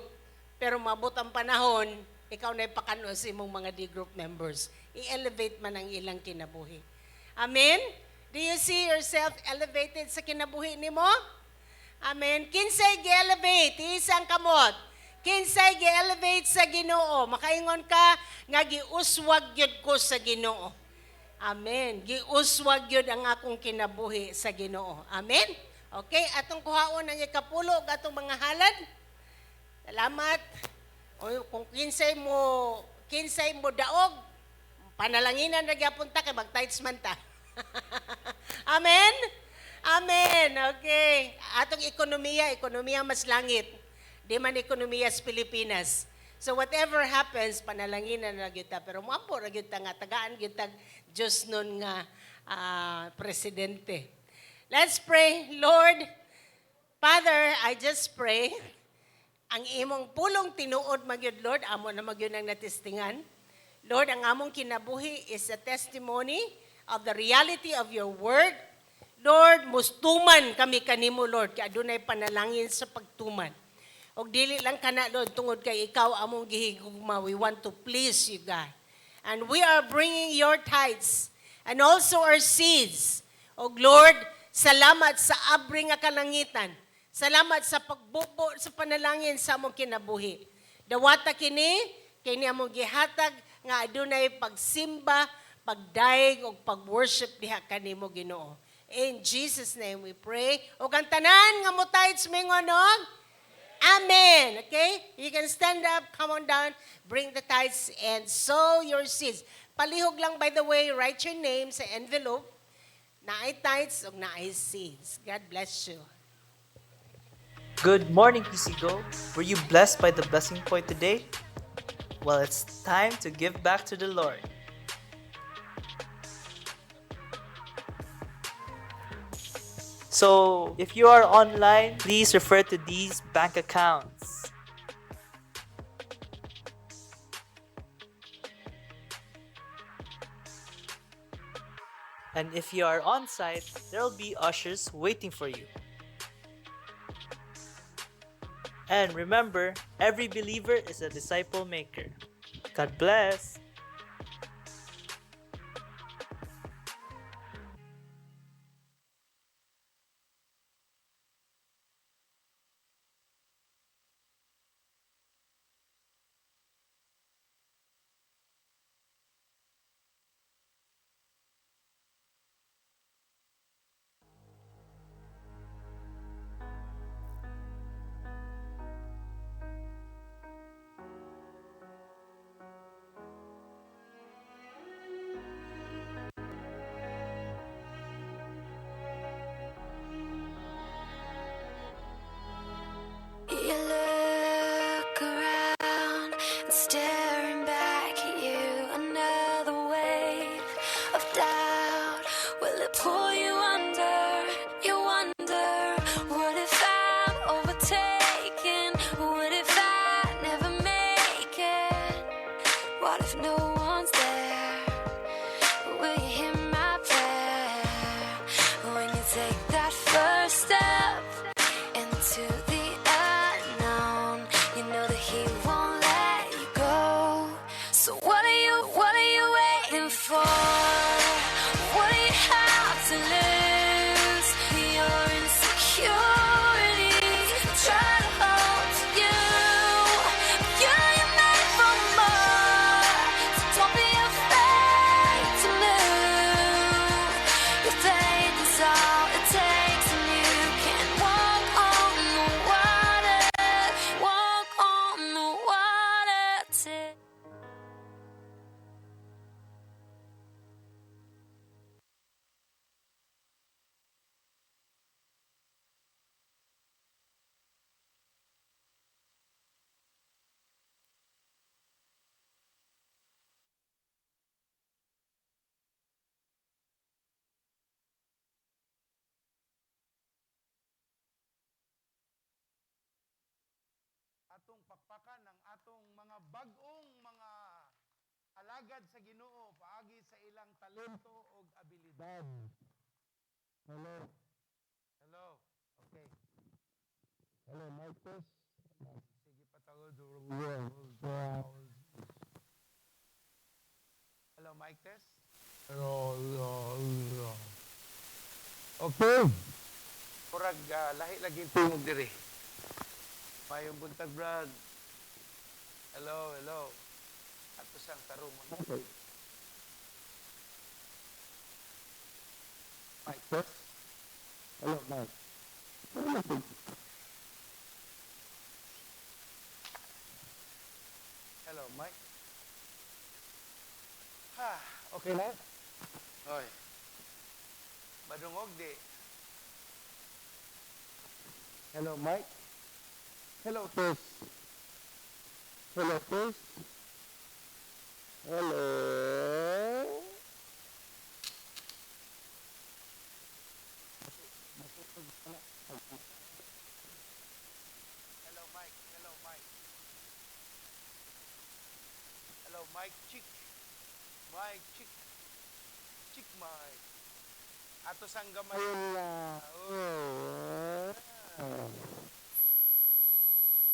Pero mabot ang panahon, ikaw na ipakaon sa imong mga D group members. I-elevate man ang ilang kinabuhi. Amen? Do you see yourself elevated sa kinabuhi nimo? Amen. Kinsay gi-elevate? Isang kamot. Kinsay gi-elevate sa Ginoo? Makaingon ka nga giuswag gyud ko sa Ginoo. Amen. Giuswag gyud ang akong kinabuhi sa Ginoo. Amen. Okay, atong kuhaon ang ikapulo ug atong mga halad. Salamat. O kung kinsay mo daog, panalanginan na gyapon ta kay mag-tithes man ta. Amen. Amen. Okay. Atong ekonomiya, ekonomiya mas langit. Di man ekonomiya sa Pilipinas. So whatever happens, panalanginan na gyud ta. Pero moampo ra gyud ta nga tagaan gyud tag Diyos nun nga presidente. Let's pray. Lord, Father, I just pray ang imong pulong tinuod magyud, Lord, amo na magyud ang natestingan. Lord, ang among kinabuhi is a testimony of the reality of your word. Lord, mustuman kami kanimo, Lord, kay adunay panalangin sa pagtuman. Og dili lang kana, Lord, tungod kay ikaw among gihigugma. We want to please you, God. And we are bringing your tithes and also our seeds. Og Lord, salamat sa abri nga kalangitan. Salamat sa pagbubo sa panalangin sa among kinabuhi. Dawata kini, kini among gihatag nga adunay pagsimba, pagdayeg ug pag-worship diha kanimo, Ginoo. In Jesus' name we pray. Ug ang tanan nga mo tithes moingon og Amen. Okay? You can stand up, come on down, bring the tithes, and sow your seeds. Palihog lang, by the way, write your name sa envelope. Naay tithes ug naay seeds. God bless you. Good morning, PCGO. Were you blessed by the blessing point today? Well, it's time to give back to the Lord. So, if you are online, please refer to these bank accounts. And if you are on site, there will be ushers waiting for you. And remember, every believer is a disciple maker. God bless. You look around and staring back at you, another wave of doubt. Will it pull you under? You wonder, what if I'm overtaken? What if I never make it? What if no one's there? Will you hear my prayer when you take that first step into the unknown? You know that he won't let you go. So what are you waiting for? What do you have to lose? Your insecurities try to hold to you. You're made for more. So don't be afraid to move. Your faith is all it takes, and you can walk on the water. Walk on the water. Atong pakpakan ang atong mga bag-ong mga alagad sa Ginoo paagi sa ilang talento ug abilidad. Hello. Hello. Okay. Hello, mic test. Sige, patagod. Hello, mic test. Okay. Murag lahi lagi tingog diri. Mayong buntag, Brad. Hello, hello. Ato sang tarong. Okay. Mic test. Hello, mic. Hello, mic. Ha, okay na? Oy. Madungog di. Hello, mic. Hello, test. Hello, test. Hello. Hello, mic. Hello, mic. Hello, mic check. Mic check. Check mic. Ato sang gamayon nga. Oh.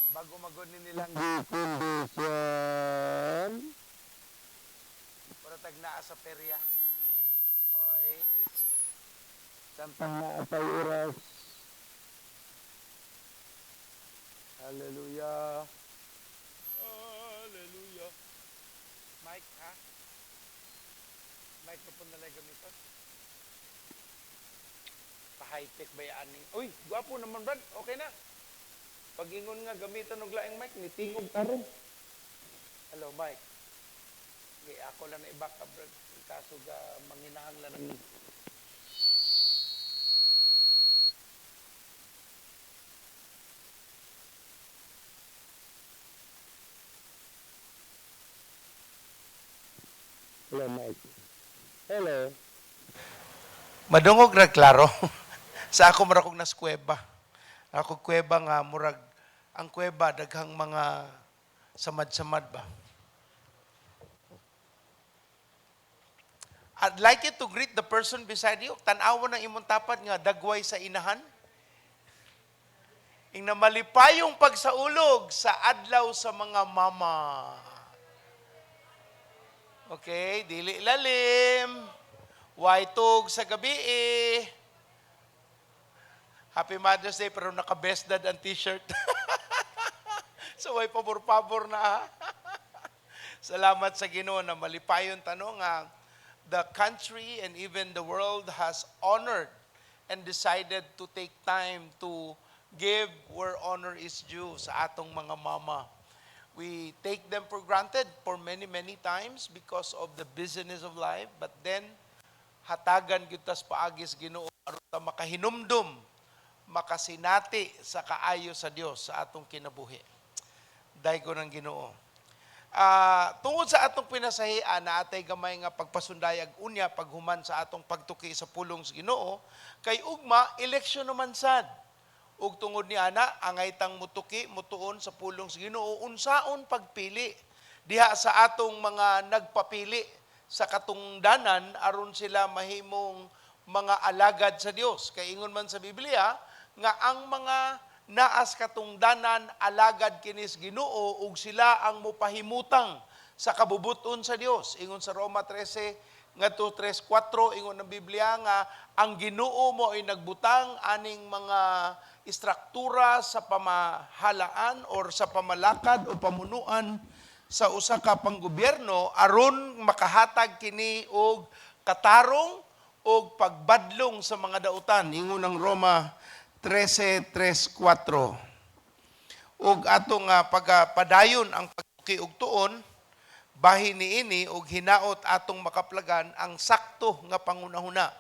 Bago magod ni nilang kondisyon. Para tag naa sa perya. Oy. Samtang naa pa'y oras. Hallelujah. Hallelujah. Mic, ha? Microphone na lang gamiton. Pa-high-tech ba yan? Uy, gwapo naman, Brad. Okay na. Pag ingon nga gamiton og laing mic, nitingog tarong. Hello, mic. Okay, ako lang na i-back up, Brad. Kaso ga manginahanglan ng. Hello, mic. Hello. Madungog ra klaro. Sa ako murag kog nas kuweba. Ako kuweba nga murag ang kuweba daghang mga samad-samad ba. I'd like you to greet the person beside you. Tan-awon ang imong tapat nga dagway sa inahan. Ing namalipayong pagsaulog sa adlaw sa mga mama. Okay, dili lalim. Way tug sa gabi eh. Happy Mother's Day pero naka-best dad ang t-shirt. So way pabor-pabor na ha. Salamat sa Ginoo na malipayon tanong nga the country and even the world has honored and decided to take time to give where honor is due sa atong mga mama. We take them for granted for many, many times because of the busyness of life, but then hatagan gyud tas paagis Ginoo aron ta makahinumdum, makasinati sa kaayo sa Dios sa atong kinabuhi. Daygon ang Ginoo. Tungod sa atong pinasahian na atay gamay nga pagpasundayag unya paghuman sa atong pagtuki sa pulong sa Ginoo, kay ugma eleksyon naman sad. Ug tungod ni ana angay tang mutuki mutuon sa pulong sa Ginoo unsaon pagpili diha sa atong mga nagpapili sa katungdanan aron sila mahimong mga alagad sa Dios. Kay ingon man sa Biblia nga ang mga naas katungdanan alagad kinis Ginoo ug sila ang mopahimutang sa kabubuton sa Dios. Ingon sa Roma 13 ngadto 3:4, ingon ng Biblia nga ang Ginoo mo ay nagbutang aning mga istruktura sa pamahalaan or sa pamalakad o pamunuan sa usa ka panggobyerno aron makahatag kini og katarong og pagbadlong sa mga dautan. Ingon ang Roma 13:3-4. Ug atong pagpadayon ang pagtuki og tuon bahin niini og hinaot atong makaplagan ang sakto nga pangunahuna.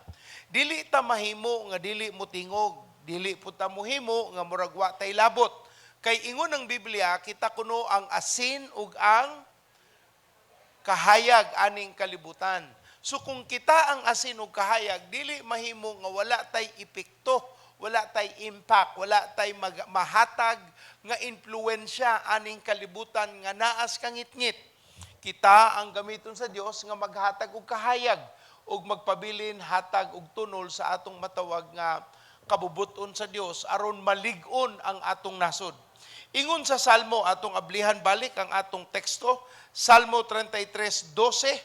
Dili ta mahimo nga dili mo tingog, dili pud ta mohimo nga murag wa tay labot. Kay ingon ang Biblia, kita kuno ang asin ug ang kahayag aning kalibutan. So kung kita ang asin ug kahayag, dili mahimo nga wala tay epekto Wala tay impact, wala tay mahatag nga impluwensya aning kalibutan nga naas kangitngit. Kita ang gamiton sa Dios nga maghatag og kahayag ug magpabilin hatag og tunol sa atong matawag nga kabubuton sa Dios aron malig-on ang atong nasod. Ingon sa Salmo, atong ablihan balik ang atong teksto, Salmo 33:12,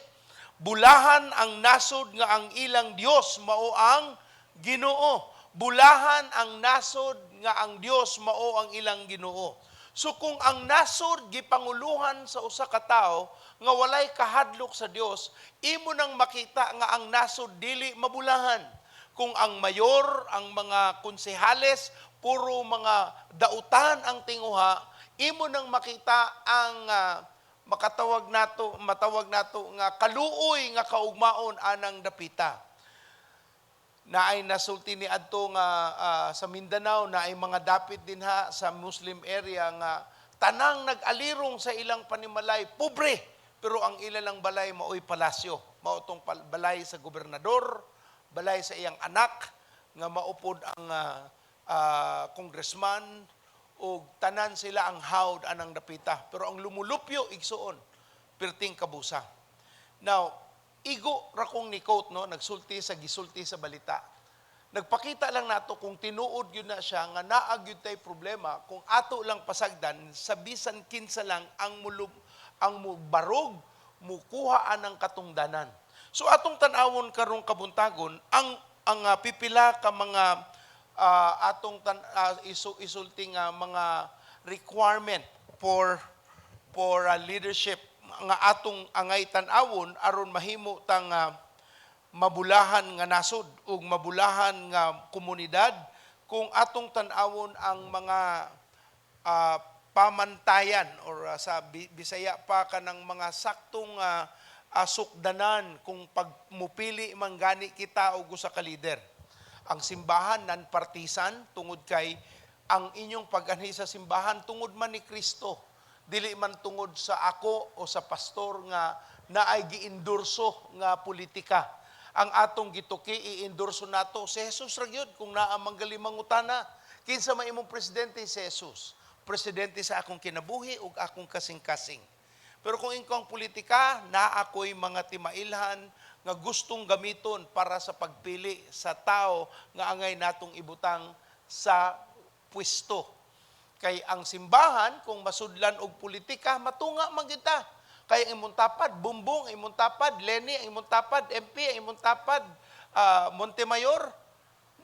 "Bulahan ang nasod nga ang ilang Dios mao ang Ginoo." Bulahan ang nasod nga ang Dios mao ang ilang Ginoo. So kung ang nasod gipanguluhan sa usa ka tawo nga walay kahadlok sa Dios, imo nang makita nga ang nasod dili mabulahan. Kung ang mayor, ang mga konsehales, puro mga dautan ang tinguha, imo nang makita ang makatawag nato, matawag nato nga kaluoy nga kaugmaon anang dapita. Naay nasulti ni adto nga sa Mindanao, naay mga dapit dinha sa Muslim area nga tanang nag-alirong sa ilang panimalay pobre, pero ang ila lang balay maoy palasyo, mao tong balay sa gobernador, balay sa iyang anak nga maupod ang congressman, ug tanan sila ang hawd anang dapita, pero ang lumulupyo, igsuon, perting kabusa. Now, igo ra kong ni quote, no, nagsulti sa gisulti sa balita. Nagpakita lang nato kung tinuod yun na siya nga naa gyud tay problema kung ato lang pasagdan sa bisan kinsa lang ang mulub, ang mubarog, mukuha anang katungdanan. So atong tan-awon karong kabuntagon ang pipila ka mga atong isulti nga mga requirement for leadership nga atong angay tan-awon aron mahimo tang mabulahan nga nasod ug mabulahan nga komunidad. Kung atong tan-awon ang mga pamantayan or sa Bisaya pa kanang mga saktong sukdanan kung pagmupili man gani kita og usa ka leader. Ang simbahan non-partisan tungod kay ang inyong pag-anhi sa simbahan tungod man ni Kristo, dili man tungod sa ako o sa pastor nga naay giendorso nga politika. Ang atong gituki, i-endorso nato si Jesus ra gyud. Kung naa manggali mangutana, kinsa man imong presidente? Si Jesus. Presidente sa akong kinabuhi ug akong kasing-kasing. Pero kung ikaw ang politika, naa ko'y mga timailhan nga gustong gamiton para sa pagpili sa tao nga angay natong ibutang sa pwesto. Kay ang simbahan, kung masudlan og politika, matunga man gyud ta. Kay ang imong tapad, Bumbong, ang imong tapad, Leni, ang imong tapad, MP, ang imong tapad, Montemayor,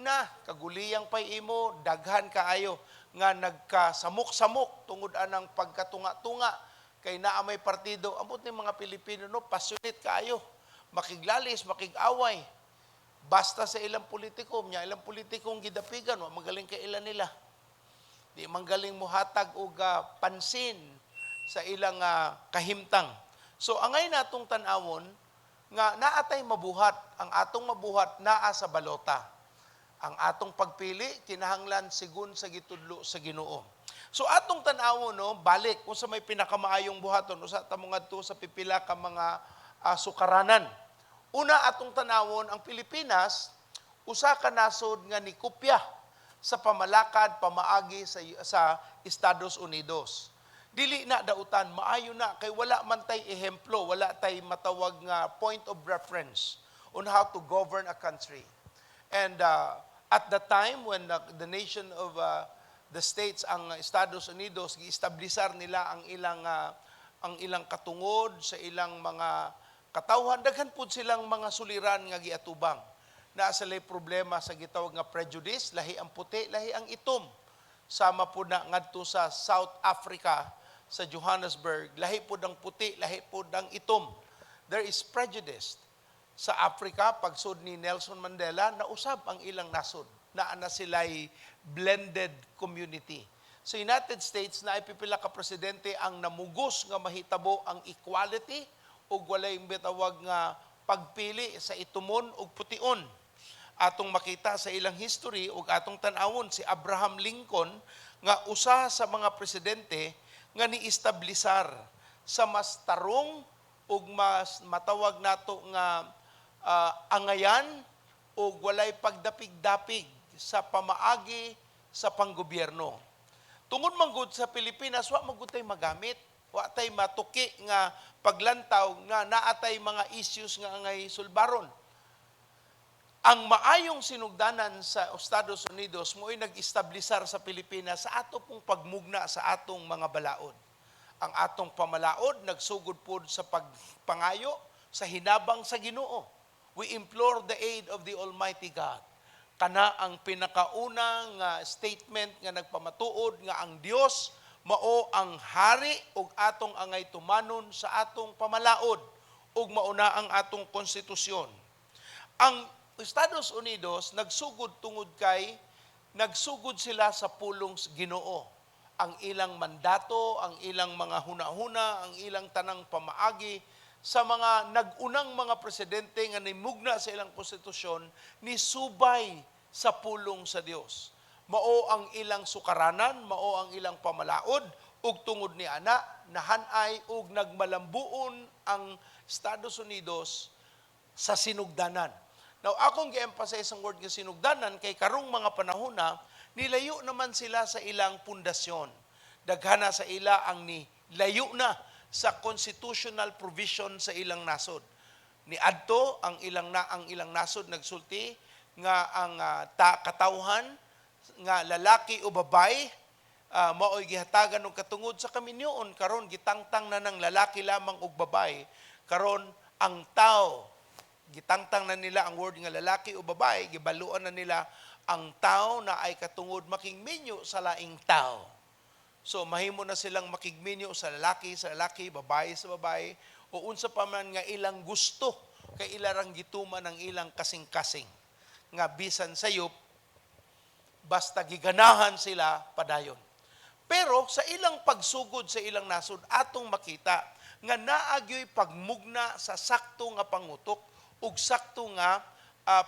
na kaguliyang pay imo, daghan kaayo nga nagkasamok-samok tungod anang pagkatunga-tunga kay naa may partido. Ambot ni mga Pilipino, no, passionate kaayo, makiglalis, makig-away basta sa ilang politiko. Nya ilang politikong gidapigan, wa magaling kay ilan nila, di manggaling mohatag og pansin sa ilang kahimtang. So angay natong tan-awon nga naatay mabuhat. Ang atong mabuhat naa sa balota. Ang atong pagpili kinahanglan sigun sa gitudlo sa Ginoo. So atong tan-awon, no, balik kung sa may pinakamaayong buhaton, usa ta mo ngadto sa pipila ka mga sukaranan. Una, atong tan-awon ang Pilipinas, usa ka nasod nga nikopya sa pamalakad pamaagi sa Estados Unidos. Dili na dautan, maayo na kay wala man tay ehemplo, wala tay matawag nga point of reference on how to govern a country. And at the time when the nation of the states, ang Estados Unidos, giestablisar nila ang ilang katungod sa ilang mga katawhan, daghan pud silang mga suliran nga giatubang. Naa sila'y problema sa gitawag nga prejudice, lahi ang puti, lahi ang itom. Sama po na ngadto sa South Africa, sa Johannesburg, lahi pud ang puti, lahi pud ang itom. There is prejudice. Sa Africa, pagsud ni Nelson Mandela, nausab ang ilang nasod. Naa na sila'y blended community. Sa United States, na pipila ka presidente ang namugos nga mahitabo ang equality ug walay bitawag nga pagpili sa itumon ug pution. Atong makita sa ilang history ug atong tan-awon si Abraham Lincoln nga usa sa mga presidente nga ni-establisar sa mas tarong ug mas matawag nato nga angayan ug walay pagdapig-dapig. sa pamaagi sa panggobyerno. Tungod man gud sa Pilipinas, wa man gud tay magamit, wa tay matuki nga paglantaw nga naa tay mga issues nga angay sulbaron. Ang maayong sinugdanan sa Estados Unidos mo'y nag-establisar sa Pilipinas sa ato pong pagmugna sa atong mga balaod. Ang atong pamalaod nagsugod pod sa pagpangayo sa hinabang sa Ginoo. We implore the aid of the Almighty God. Kana ang pinakaunang statement nga nagpamatuod nga ang Dios mao ang hari ug atong angay tumanon sa atong pamalaod ug mauna ang atong konstitusyon. Ang Estados Unidos nagsugod tungod kay nagsugod sila sa pulong sa Ginoo. Ang ilang mandato, ang ilang mga hunahuna, ang ilang tanang pamaagi sa mga nag-unang mga presidente nga nimugna sa ilang konstitusyon ni subay sa pulong sa Dios. Mao ang ilang sukaranan, mao ang ilang pamalaod ug tungod ni ana nahanay ug nagmalambuon ang Estados Unidos sa sinugdanan. Now, akong gi-emphasize ang word nga sinugdanan kay karong mga panahon na nilayo naman sila sa ilang pundasyon. Daghana sa ila ang nilayo na sa constitutional provision sa ilang nasod. Niadto ang ilang nasod nagsulti nga ang katawhan nga lalaki o babae mao'y gihatagan og katungod sa kaminyoon. Karon gitangtang na ng lalaki lamang og babae. Karon ang tao, gitangtang na nila ang word nga lalaki o babae, gibaluan na nila ang tao na ay katungod makigminyo sa laing tao. So mahimo na silang makigminyo sa lalaki, babae sa babae, o unsa pa man nga ilang gusto kay ilarang gituman ang ilang kasing-kasing. Nga bisan sayop, basta giganahan sila padayon. Pero sa ilang pagsugod sa ilang nasod, atong makita nga naagyoy pagmugna sa sakto nga pangutok ug sakto nga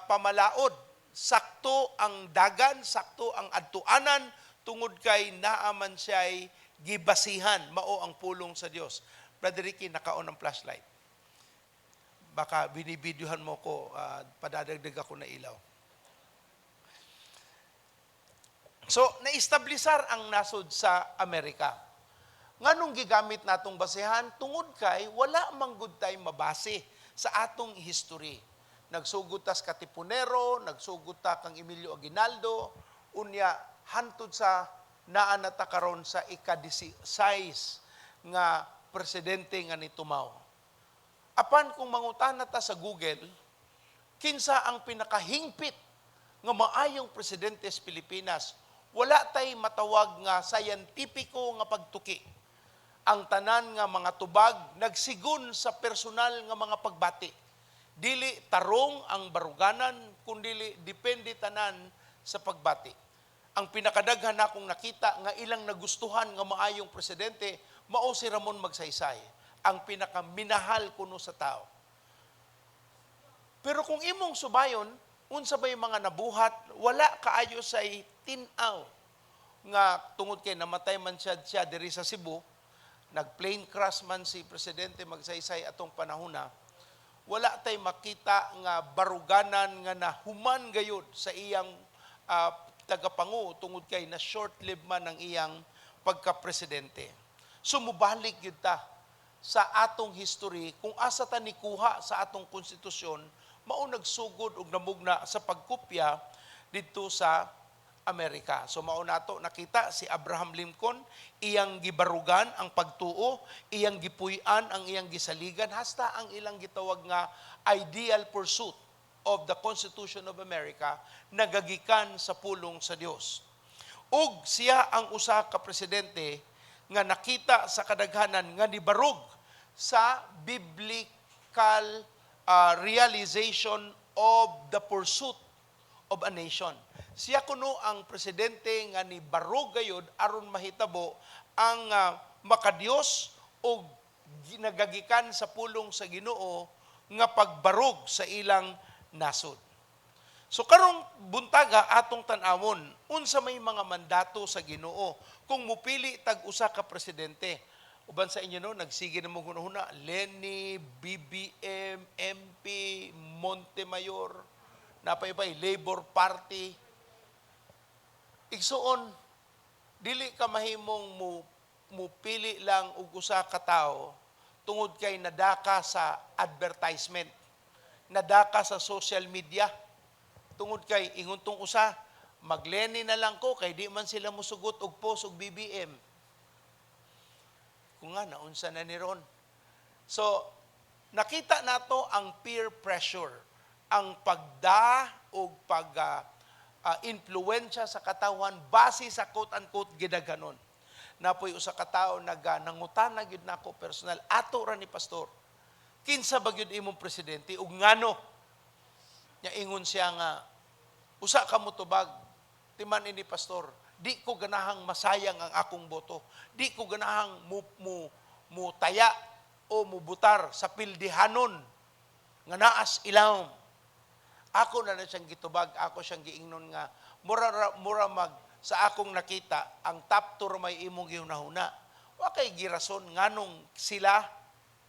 pamalaod. Sakto ang dagan, sakto ang adtuanan, tungod kay naaman siya'y gibasihan, mao ang pulong sa Dios. Brother Ricky, naka-on ang flashlight. Baka binibidyohan mo ko, padadagdag ako na ilaw. So, naestablisar ang nasod sa Amerika. Nganong gigamit natong basehan? Tungod kay wala man gud tay mabase sa atong history. Nagsugod tas Katipunero, nagsugod ta kang Emilio Aguinaldo, unya hantud sa naa na ta karon sa ika-16 nga presidente nga nitumaw. Apan kung mangutana ta sa Google, kinsa ang pinakahingpit nga maayong presidente sa Pilipinas, wala tay matawag nga scientifico nga pagtuki. Ang tanan nga mga tubag nagsigon sa personal nga mga pagbati. Dili tarong ang baruganan, kundili depende tanan sa pagbati. Ang pinakadaghan akong nakita nga ilang nagustuhan nga maayong presidente, mao si Ramon Magsaysay, ang pinakaminahal kuno sa tao. Pero kung imong subayon, unsa bay mga nabuhat, wala kaayo say tin-aw nga tungod kay namatay man siya diri sa Cebu, nag-plane crash man si Presidente Magsaysay atong panahon na, wala tay makita nga baruganan nga nahuman gayud sa iyang tagapangu tungod kay na short-lived man ang iyang pagka-presidente. So mubalik gyud ta sa atong history kung asa ta nikuha sa atong konstitusyon, mao nagsugod og namugna sa pagkopya didto sa Amerika. So mao nato nakita si Abraham Lincoln, iyang gibarugan ang pagtuo, iyang gipuy-an ang iyang gisaligan, hasta ang ilang gitawag nga ideal pursuit of the Constitution of America nagagikan sa pulong sa Dios. Ug siya ang usa ka presidente nga nakita sa kadaghanan nga nibarog sa biblical realization of the pursuit of a nation. Siya kuno ang presidente nga nibarog gayud aron mahitabo ang makadiyos og nagagikan sa pulong sa Ginoo nga pagbarog sa ilang nasod. So karong buntaga atong tan-awon unsa may mga mandato sa Ginoo kung mupili tag usa ka presidente. Uban sa inyo no, nagsige na mo hunahuna, Leni, BBM, MP, Montemayor, napaybay Labor Party. Igsuon, dili ka mahimong mupili lang og usa ka tawo tungod kay nadaka sa advertisement, nadaka sa social media. Tungod kay ingon tong usa, mag-Leni na lang ko kay di man sila musugot og post og BBM. Kung nga naunsa na ni ron. So, nakita nato ang peer pressure, ang pagda o pag impluwensya sa katawan base sa quote-unquote gidaghanon. Napoy usa ka tawo nangutana gyud nako personal ato ra ni pastor. Kinsa ba gyud imong presidente ug ngano? Nya ingon siya nga usa ka motubag, timan ini, pastor, di ko ganahang masayang ang akong boto. Di ko ganahang mu taya o mubutar sa pildihanon nga naas ilawom. Ako na na siyang gitubag, ako siyang giingnon nga mura mag sa akong nakita ang top two may imong gihunahuna. Wa kay girason nganong sila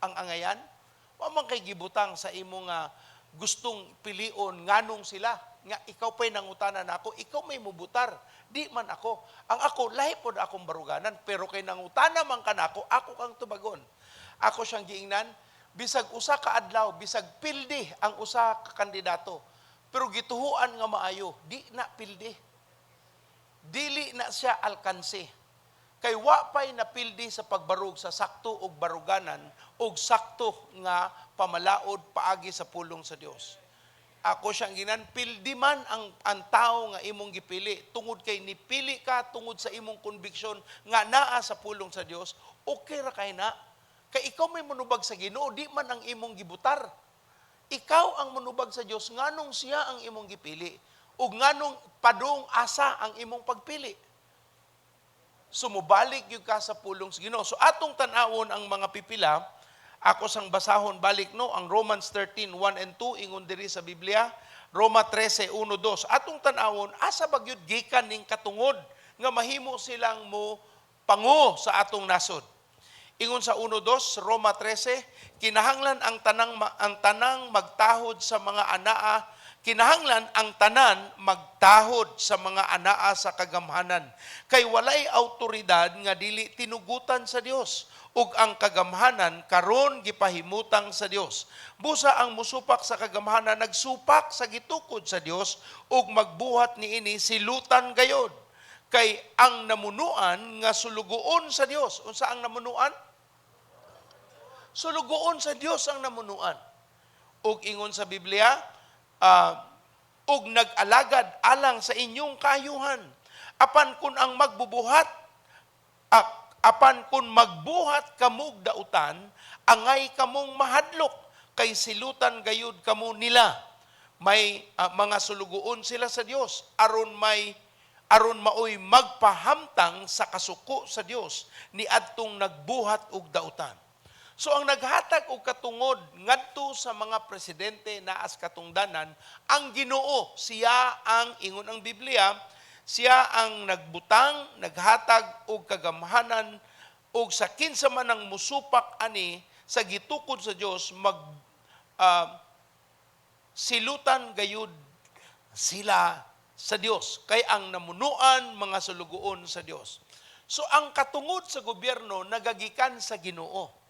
ang angayan. Wa man kay gibutang sa imong nga gustong pilion nganong sila nga ikaw pa'y nangutana nako, ikaw may mubutar, di man ako. Ang ako, lahi pod akong baruganan, pero kay nangutana man ka nako, ako kang tubagon. Ako siyang giingnan, bisag usa ka adlaw, bisag pildi ang usa ka kandidato, pero gituhuan nga maayo, di na pildi. Dili na siya alkanse. Kay wa pa'y napildi sa pagbarug sa sakto og baruganan og sakto nga pamalaod paagi sa pulong sa Dios. Ako siyang ginan, pildi man ang tao nga imong gipili tungod kay nipili ka tungod sa imong conviction nga naa sa pulong sa Dios, okay ra kay na. Kay ikaw may munubag sa Ginoo, di man ang imong gibutar. Ikaw ang munubag sa Dios nganong siya ang imong gipili ug nganong padung asa ang imong pagpili. Sumubalik gyud ka sa pulong sa Ginoo. So atong tan-awon ang mga pipila, ako sang basahon balik no ang Romans 13:1 and 2, ingon diri sa Biblia, Roma 13:1-2. Atong tan-awon asa ba gyud gikan ning katungod nga mahimo silang mo pango sa atong nasod. Ingon sa 1:2, Roma 13, kinahanglan ang tanang magtahod sa mga anaa, kinahanglan ang tanan magtahod sa mga anaa sa kagamhanan. Kay walay autoridad nga dili tinugutan sa Dios, ug ang kagamhanan karon gipahimutang sa Dios. Busa ang musupak sa kagamhanan nagsupak sa gitukod sa Dios, ug magbuhat niini silutan gayod. Kay ang namunuan nga sulugoon sa Dios. Unsa ang namunuan? Sulugoon sa Dios ang namunuan. Ug ingon sa Biblia, ug nag-alagad alang sa inyong kaayuhan. Apan kun magbuhat kamog dautan, angay kamong mahadlok kay silutan gayud kamo nila. May mga sulugoon sila sa Dios aron maoy magpahamtang sa kasuko sa Dios ni adtong nagbuhat og dautan. So ang naghatag og katungod ngadto sa mga presidente naas katungdanan ang Ginoo. Siya ang ingon ang Biblia, siya ang nagbutang, naghatag og kagamhanan og sa kinsa man ang musupak ani sa gitukod sa Dios mag silutan gayud sila sa Dios kay ang namunuan mga sulugoon sa Dios. So ang katungod sa gobyerno nagagikan sa Ginoo.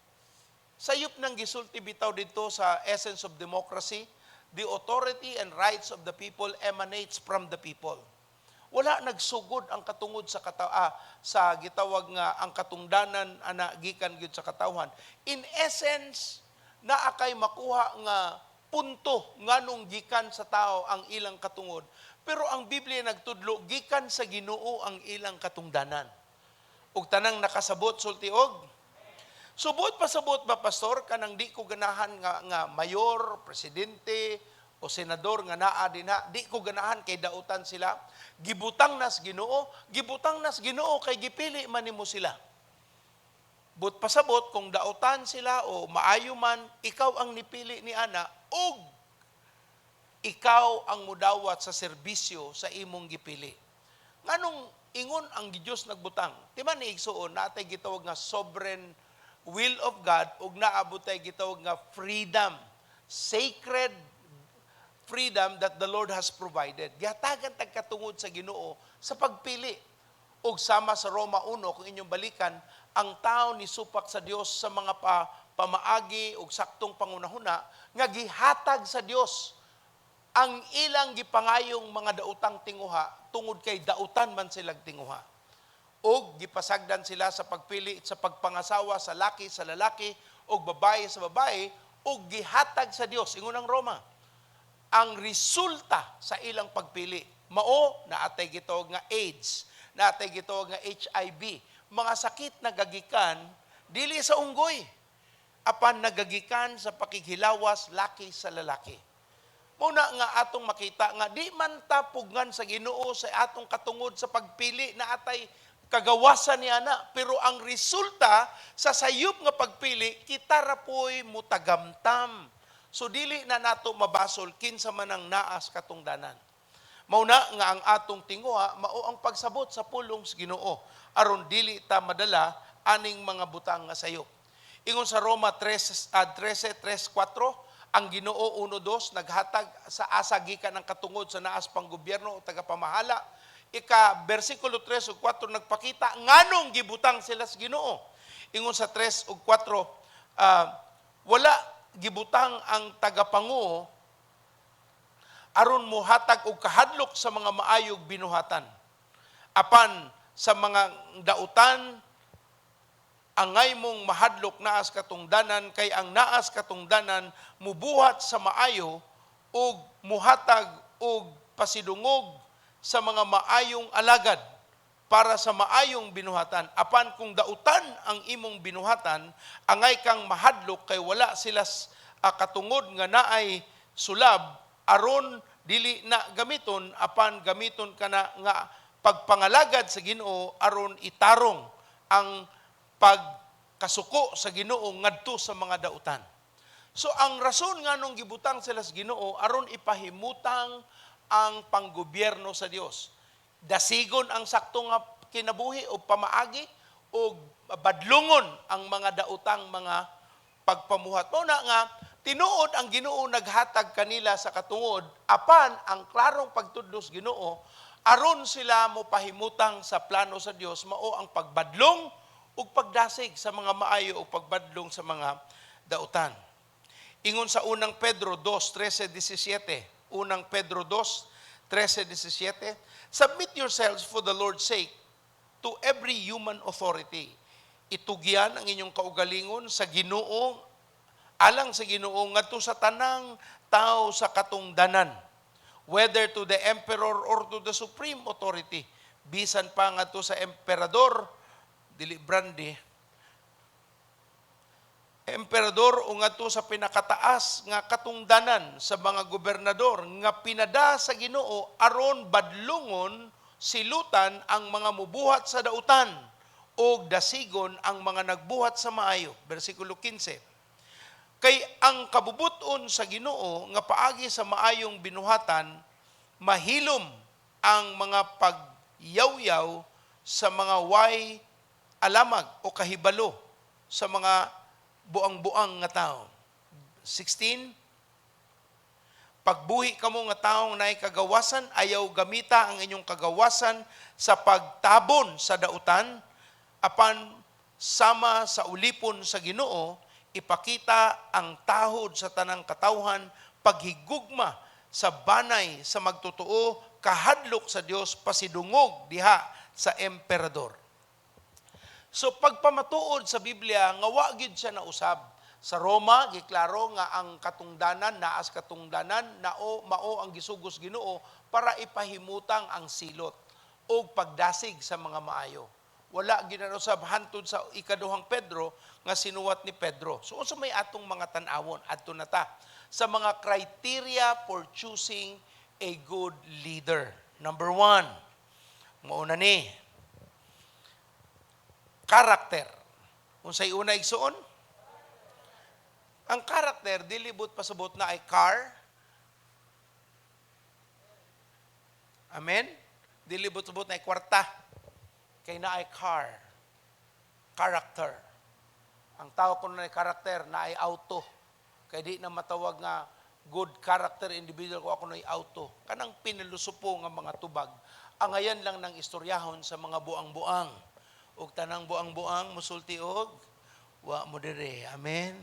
Sayop nang gisulti bitaw dito sa Essence of Democracy, the authority and rights of the people emanates from the people. Wala nagsugod ang katungod sa gitawag nga ang katungdanan ana gikan gyud sa katawhan. In essence, naa kay makuha nga punto nganong gikan sa tao ang ilang katungod. Pero ang Biblia nagtudlo gikan sa Ginoo ang ilang katungdanan. Ug tanang nakasabot sulti og Subot pasabot ba, pastor, kanang di ko ganahan nga mayor, presidente o senador nga naa dinha, di ko ganahan kay dautan sila. Gibutang nas Ginoo, gibutang nas Ginoo kay gipili man nimo sila. But pasabot kung dautan sila o maayo man, ikaw ang nipili ni ana ug ikaw ang mudawat sa serbisyo sa imong gipili. Nganong ingon ang Dios nagbutang? Di man ni igsuon natay gitawag nga sovereign will of God ug naabot tay gitawag nga freedom, sacred freedom that the Lord has provided. Gihatagan tag katungod sa Ginoo sa pagpili. Ug sama sa Roma 1, kung inyong balikan, ang tao ni supak sa Dios sa mga pamaagi ug saktong pangunahuna nga gihatag sa Dios ang ilang gipangayong mga daotang tinguha tungod kay dautan man silang tinguha. Og gipasagdan sila sa pagpili sa pagpangasawa sa laki sa lalaki ug babae sa babae, ug gihatag sa Dios, ingon ang Roma, ang resulta sa ilang pagpili. Mao naatay gitawag nga AIDS, naatay gitawag nga HIV, mga sakit na gagikan dili sa unggoy, apan nagagikan sa pakighilawas laki sa lalaki. Muna nga atong makita nga di man ta pugngan sa Ginoo sa atong katungod sa pagpili na atay kagawasan ni ana, pero ang resulta sa sayop nga pagpili, kita ra po'y mutagamtam. So dili na nato mabasol kinsa man ang naas katungdanan. Mao na nga ang atong tinguha mao ang pagsabot sa pulong sa Ginoo aron dili ta madala aning mga butang nga sayop. Ingon sa Roma 3, 13, 3, 4, ang Ginoo 1:2 naghatag sa asa gikan ang katungod sa naas panggobyerno o tagapamahala. Ika bersikulo 3 ug 4 nagpakita nganong gibutang sila sa Ginoo. Ingon sa 3 ug 4, wala gibutang ang tagapanguo aron mohatag og kahadlok sa mga maayog binuhatan. Apan sa mga dautan, angay mong mahadlok naas katungdanan, kay ang naas katungdanan mubuhat sa maayo ug muhatag og pasidungog sa mga maayong alagad para sa maayong binuhatan. Apan kung dautan ang imong binuhatan, angay kang mahadlok kay wala sila katungod nga naay sulab aron dili na gamiton, apan gamiton kana nga pagpangalagad sa Ginoo aron itarong ang pagkasuko sa Ginoo ngadto sa mga dautan. So ang rason nganong gibutang sila sa Ginoo aron ipahimutang ang panggobyerno sa Dios. Dasigon ang sakto nga kinabuhi o pamaagi o badlungon ang mga daotang mga pagpamuhat. Mao na nga tinuod ang Ginoo naghatag kanila sa katungod, apan ang klarong pagtudlo sa Ginoo aron sila mopahimutang sa plano sa Dios mao ang pagbadlong ug pagdasig sa mga maayo o pagbadlong sa mga dautan. Ingon sa Unang Pedro 2:13, 17, Unang Pedro 2:13, 17, "Submit yourselves for the Lord's sake to every human authority." Itugyan ang inyong kaugalingon sa Ginoo, alang sa Ginoo, ngadto sa tanang tao sa katungdanan, whether to the emperor or to the supreme authority. Bisan pa ngadto sa emperador, dili brandy, emperador o ngadto sa pinakataas nga katungdanan sa mga gobernador nga pinada sa Ginoo aron badlungon, silutan ang mga mubuhat sa dautan o dasigon ang mga nagbuhat sa maayo. Versikulo 15. Kay ang kabubuton sa Ginoo nga paagi sa maayong binuhatan mahilom ang mga pagyawyaw sa mga way alamag o kahibalo sa mga buang-buang nga tao. 16. Pagbuhi kamo nga taong naay kagawasan, ayaw gamita ang inyong kagawasan sa pagtabon sa dautan, apan sama sa ulipon sa Ginoo, ipakita ang tahod sa tanang katawhan, paghigugma sa banay sa magtotoo, kahadlok sa Dios, pasidungog diha sa emperador. So pagpamatuod sa Biblia nga wa gid siya nausab. Sa Roma giklaro nga ang katungdanan, naas katungdanan, nao mao ang gisugos Ginoo para ipahimutang ang silot o pagdasig sa mga maayo. Wala ginausab hantod sa Ikaduhang Pedro nga sinuwat ni Pedro. So unsa may atong mga tan-awon adto na ta sa mga criteria for choosing a good leader. Number 1, mao na ni karakter. Unsay una, igsuon? Ang karakter dili but pasabot na ay car. Amen? Dili but pasabot na ay kwarta. Kay na ay car. Character. Ang tao kuno na ay karakter, na ay auto. Kay di na matawag nga Good character individual ko, ako na'y auto. Kanang pinilusupo nga mga tubag. Angayan lang ng istoryahon sa mga buang-buang. Ug tanang buang-buang musulti og wa mo dire. Amen.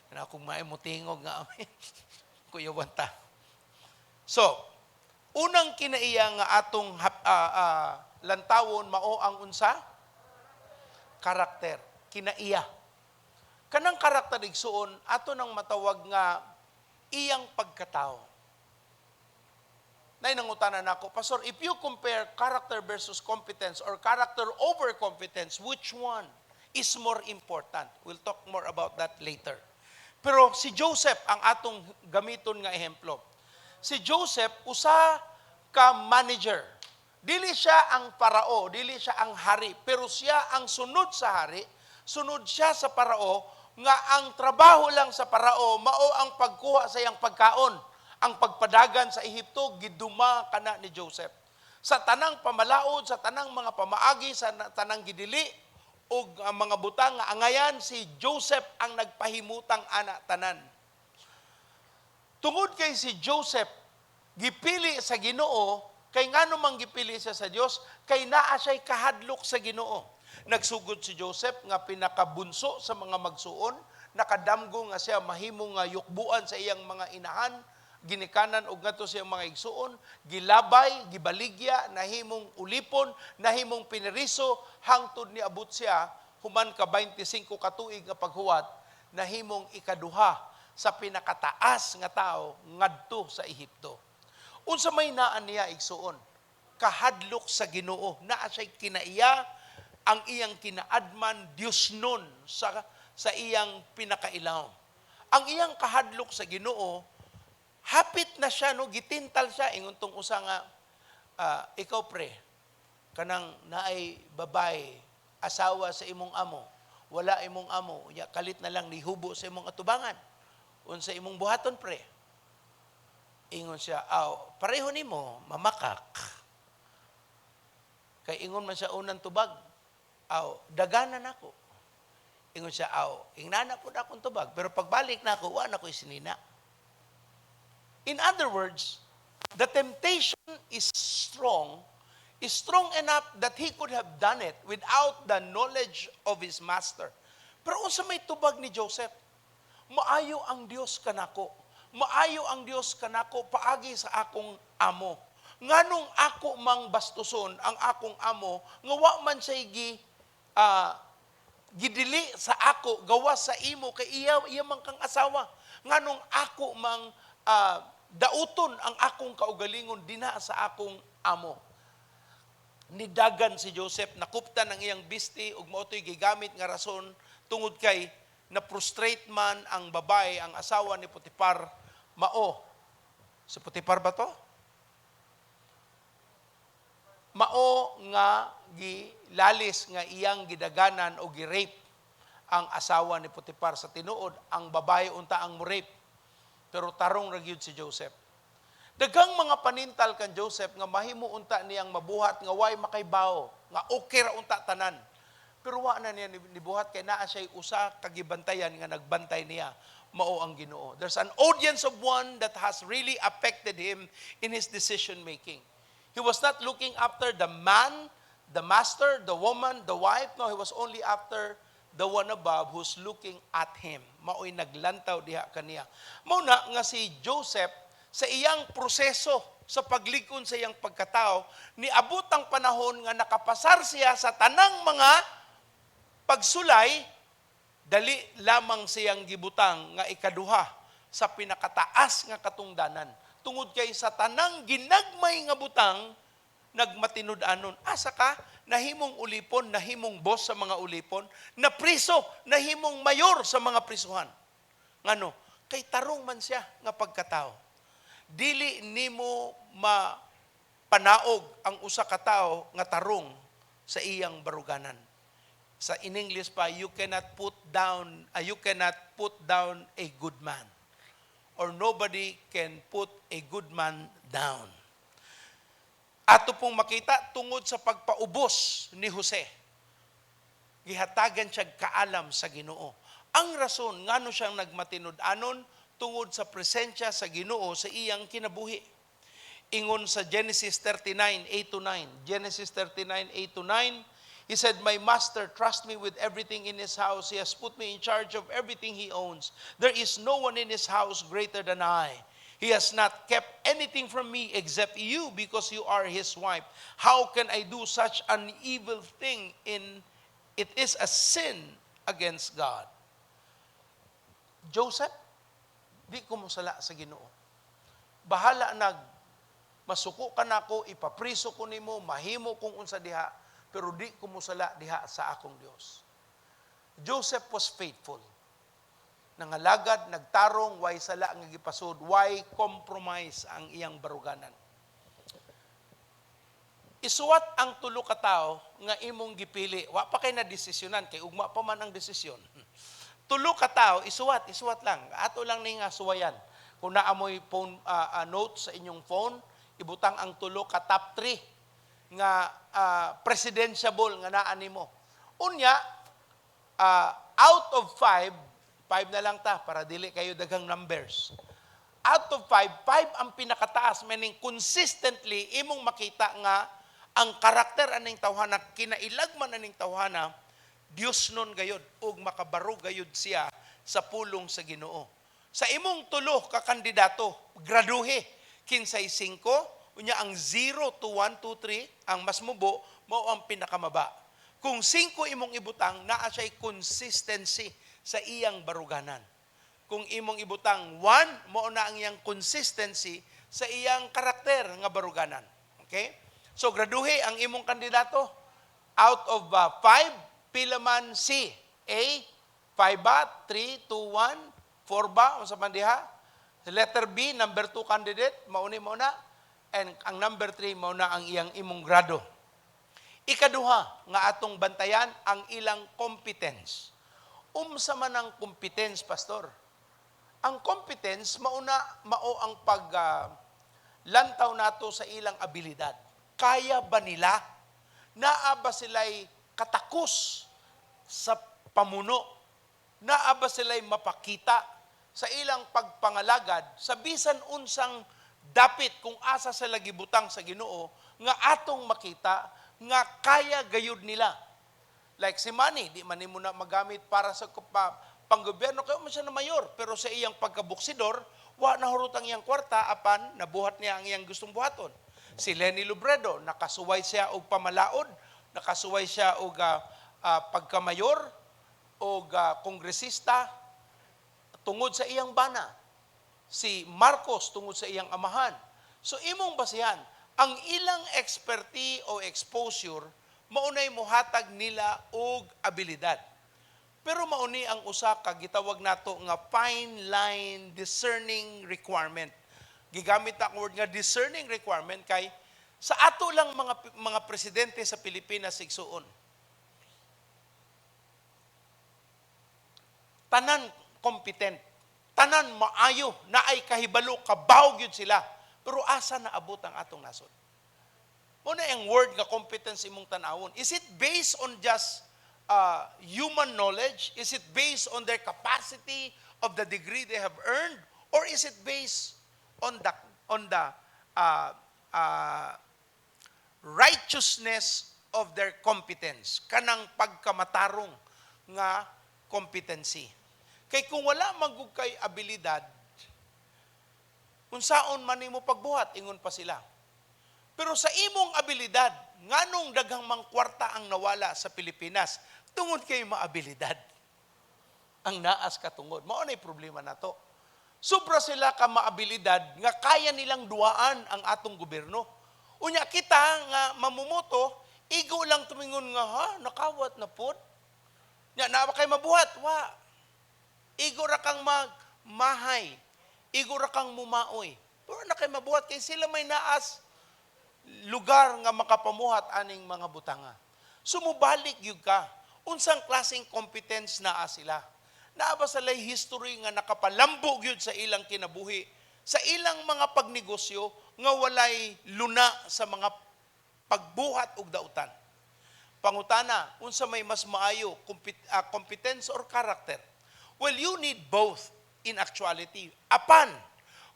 Kana akong maay mo tingog nga amen. Kuyawan ta. So, unang kinaiya nga atong lantawon mao ang unsa? Karakter. Kinaiya. Kanang karakter, igsuon, ato nang matawag nga iyang pagkatao. Nay nangutana nako, "Pastor, if you compare character versus competence or character over competence, which one is more important?" We'll talk more about that later. Pero si Joseph ang atong gamiton nga ehemplo. Si Joseph usa ka manager. Dili siya ang parao, dili siya ang hari, pero siya ang sunod sa hari, sunod siya sa parao nga ang trabaho lang sa parao mao ang pagkuha sa iyang pagkaon. Ang pagpadagan sa Ehipto giduma kana ni Joseph. Sa tanang pamalaod, sa tanang mga pamaagi, sa tanang gidili ug ang mga butang nga angayan, si Joseph ang nagpahimutang ana tanan. Tungod kay si Joseph gipili sa Ginoo, kay ngano man gipili siya sa Dios? Kay naa siya'y kahadlok sa Ginoo. Nagsugod si Joseph nga pinakabunso sa mga magsuon, nakadamgo nga siya mahimo nga yukbuan sa iyang mga inahan, ginikanan og ngadto sa iyang mga igsuon, gilabay, gibaligya, nahimong ulipon, nahimong pineriso, hangtod niabot siya human ka 25 ka tuig nga paghuwat, nahimong ikaduha sa pinakataas nga tao ngadto sa Ehipto. Unsa may naa niya, igsuon? Kahadlok sa Ginoo. Naa siya'y kinaiya, ang iyang kinaadman Dios nun sa iyang pinakailaw. Ang iyang kahadlok sa Ginoo, hapit na siya, no, gitintal siya ingon tong usa nga ikaw pre, kanang naay babay asawa sa imong amo, wala imong amo, ya kalit na lang nihubo sa imong atubangan. Unsa imong buhaton, pre? Ingon siya, "Aw, pareho nimo, mamakak." Kay ingon man siya unang tubag, "Aw, daganan ako." Ingon siya, "Aw, ingnana pud akong tubag, pero pagbalik na ako, wa na ko isinina." In other words, the temptation is strong enough that he could have done it without the knowledge of his master. Pero unsa may tubag ni Joseph? "Maayo ang Dios kanako. Maayo ang Dios kanako paagi sa akong amo. Nganong ako mang bastuson ang akong amo nga wa man siya gidili sa ako gawas sa imo, kay iya iya man kang asawa? Nganong ako mang dauton ang akong kaugalingon dinha sa akong amo?" Nidagan si Joseph, nakuptan ang iyang bisti ug mao to'y gigamit nga rason tungod kay na-frustrate man ang babae, ang asawa ni Potifar, mao. Si Potifar ba to? Mao nga gilalis nga iyang gidaganan o gi-rape ang asawa ni Potifar. Sa tinuod, ang babae unta ang mo-rape. Pero tarong ra gyud si Joseph. Daghang mga panintal kan Joseph nga mahimo unta niyang mabuhat nga way makaybawo, nga okay ra unta tanan. Pero wa na niya nibuhat kay naa siya'y usa ka gibantayan nga nagbantay niya, mao ang Ginoo. There's an audience of one that has really affected him in his decision making. He was not looking after the man, the master, the woman, the wife. No, he was only after the one above who's looking at him. Mao'y naglantaw diha kaniya. Mao na nga si Joseph sa iyang proseso sa paglikon sa iyang pagkatao, niabot ang panahon nga nakapasar siya sa tanang mga pagsulay, dali lamang siyang gibutang nga ikaduha sa pinakataas nga katungdanan. Tungod kay sa tanang ginagmay nga butang, nagmatinud-anon. Asa ka? Nahimong ulipon, nahimong boss sa mga ulipon, napriso, nahimong mayor sa mga prisuhan. Ngano? Kay tarong man siya nga pagkatao. Dili nimo mapanaog ang usa ka tawo nga tarong sa iyang baruganan. Sa in English pa, you cannot put down a good man. Or nobody can put a good man down. Ato pong makita tungod sa pagpaubos ni Jose, gihatagan siya kaalam sa Ginoo. Ang rason ngano siyang nagmatinud-anon tungod tungod sa presensya sa Ginoo sa iyang kinabuhi. Ingon sa Genesis 39, 8 to 9. Genesis 39, 8 to 9, he said, "My master trusts me with everything in his house. He has put me in charge of everything he owns. There is no one in his house greater than I. He has not kept anything from me except you because you are his wife. How can I do such an evil thing? In it is a sin against God." Joseph, di ko mosala sa Ginoo. Bahala nag masuko ka nako, ipapriso ko nimo, mahimo kung unsa diha, pero di ko mosala diha sa akong Dios. Joseph was faithful. Nangalagad, nagtarong, way sala nga gipasud, way compromise ang iyang baruganan. Isuwat ang tulo ka tawo nga imong gipili. Wa pa kay na desisyonan kay ugma pa man ang desisyon. Tulo ka tawo, isuwat, isuwat lang. Ato lang ni nga suwayan. Kung naa moy phone notes sa inyong phone, ibutang ang tulo ka top 3 nga presidentiable nga naa nimo. Unya, out of five, five na lang ta para dili kayo daghang numbers. Out of five, five ang pinakataas, meaning consistently imong makita nga ang karakter aning tawhana, kinailag man aning tawhana, Dios nun gayod ug makabaro gayod siya sa pulong sa Ginoo. Sa imong tulo ka kandidato, graduhe kinsay 5, unya ang 0 to 1, 2, 3, ang mas mubo, mao ang pinakamaba. Kung 5 imong ibutang, naa siya'y consistency sa iyang baruganan. Kung imong ibutang 1, mao na ang iyang consistency sa iyang karakter nga baruganan. Okay? So graduhe ang imong kandidato. Out of 5, pila man C? A, 5 ba? 3, 2, 1, 4 ba? Unsa man diha? Letter B, number 2 candidate, mauni mo na. And ang number 3, mao na ang iyang imong grado. Ikaduha nga atong bantayan ang ilang competence. Unsa man ang competence, pastor? Ang competence mauna mao ang pag lantaw nato sa ilang abilidad. Kaya ba nila? Naa ba sila'y katakos sa pamuno? Naa ba sila'y mapakita sa ilang pagpangalagad sa bisan unsang dapit kung asa sila gibutang sa Ginoo nga atong makita nga kaya gayud nila? Like si Manny, di man nimo na magamit para sa panggobyerno kay man siya na mayor, pero sa iyang pagkaboksidor, wa na hurot ang iyang kwarta apan nabuhat niya ang iyang gustong buhaton. Si Leni Robredo, nakasuway siya og pamalaod, nakasuway siya og pagkamayor og kongresista tungod sa iyang bana. Si Marcos tungod sa iyang amahan. So imong basihan, ang ilang expertise o exposure maunay mohatag nila og abilidad. Pero mauni ang usa ka gitawag nato nga fine line discerning requirement. Gigamit ang word nga discerning requirement kay sa ato lang mga presidente sa Pilipinas, igsuon. Tanan competent, tanan maayo, naay kahibalo, kabaw gyud sila. Pero asa naabot ang atong nasod? Mao na ang word nga competence imong tan-awon. Is it based on just human knowledge? Is it based on their capacity of the degree they have earned? Or is it based on the righteousness of their competence? Kanang pagkamatarong nga competency. Kay kung wala man gud kay abilidad, unsaon man nimo pagbuhat, ingon pa sila. Pero sa imong abilidad, nganong daghang mang kwarta ang nawala sa Pilipinas? Tungod kay maabilidad. Ang naas katungod. Mao na'y problema nato. Sobra sila ka maabilidad nga kaya nilang duwaan ang atong gobyerno. Unya kita nga mamumuto, igo lang tumingon nga, "Ha, nakawat na pod. Nya, naa ba kay mabuhat?" Wa. Igo ra kang magmahay. Igo ra kang mumaoy. Pero na kay mabuhat kay sila may naas lugar nga makapamuhat aning mga butanga. Sumubalik gyud ka. Unsang klaseng competence naa sila? Naa ba sila history nga nakapalambo gyud sa ilang kinabuhi, sa ilang mga pagnegosyo nga walay luna sa mga pagbuhat og dautan? Pangutana, unsa may mas maayo, competence or character? Well, you need both. in actuality. Apan,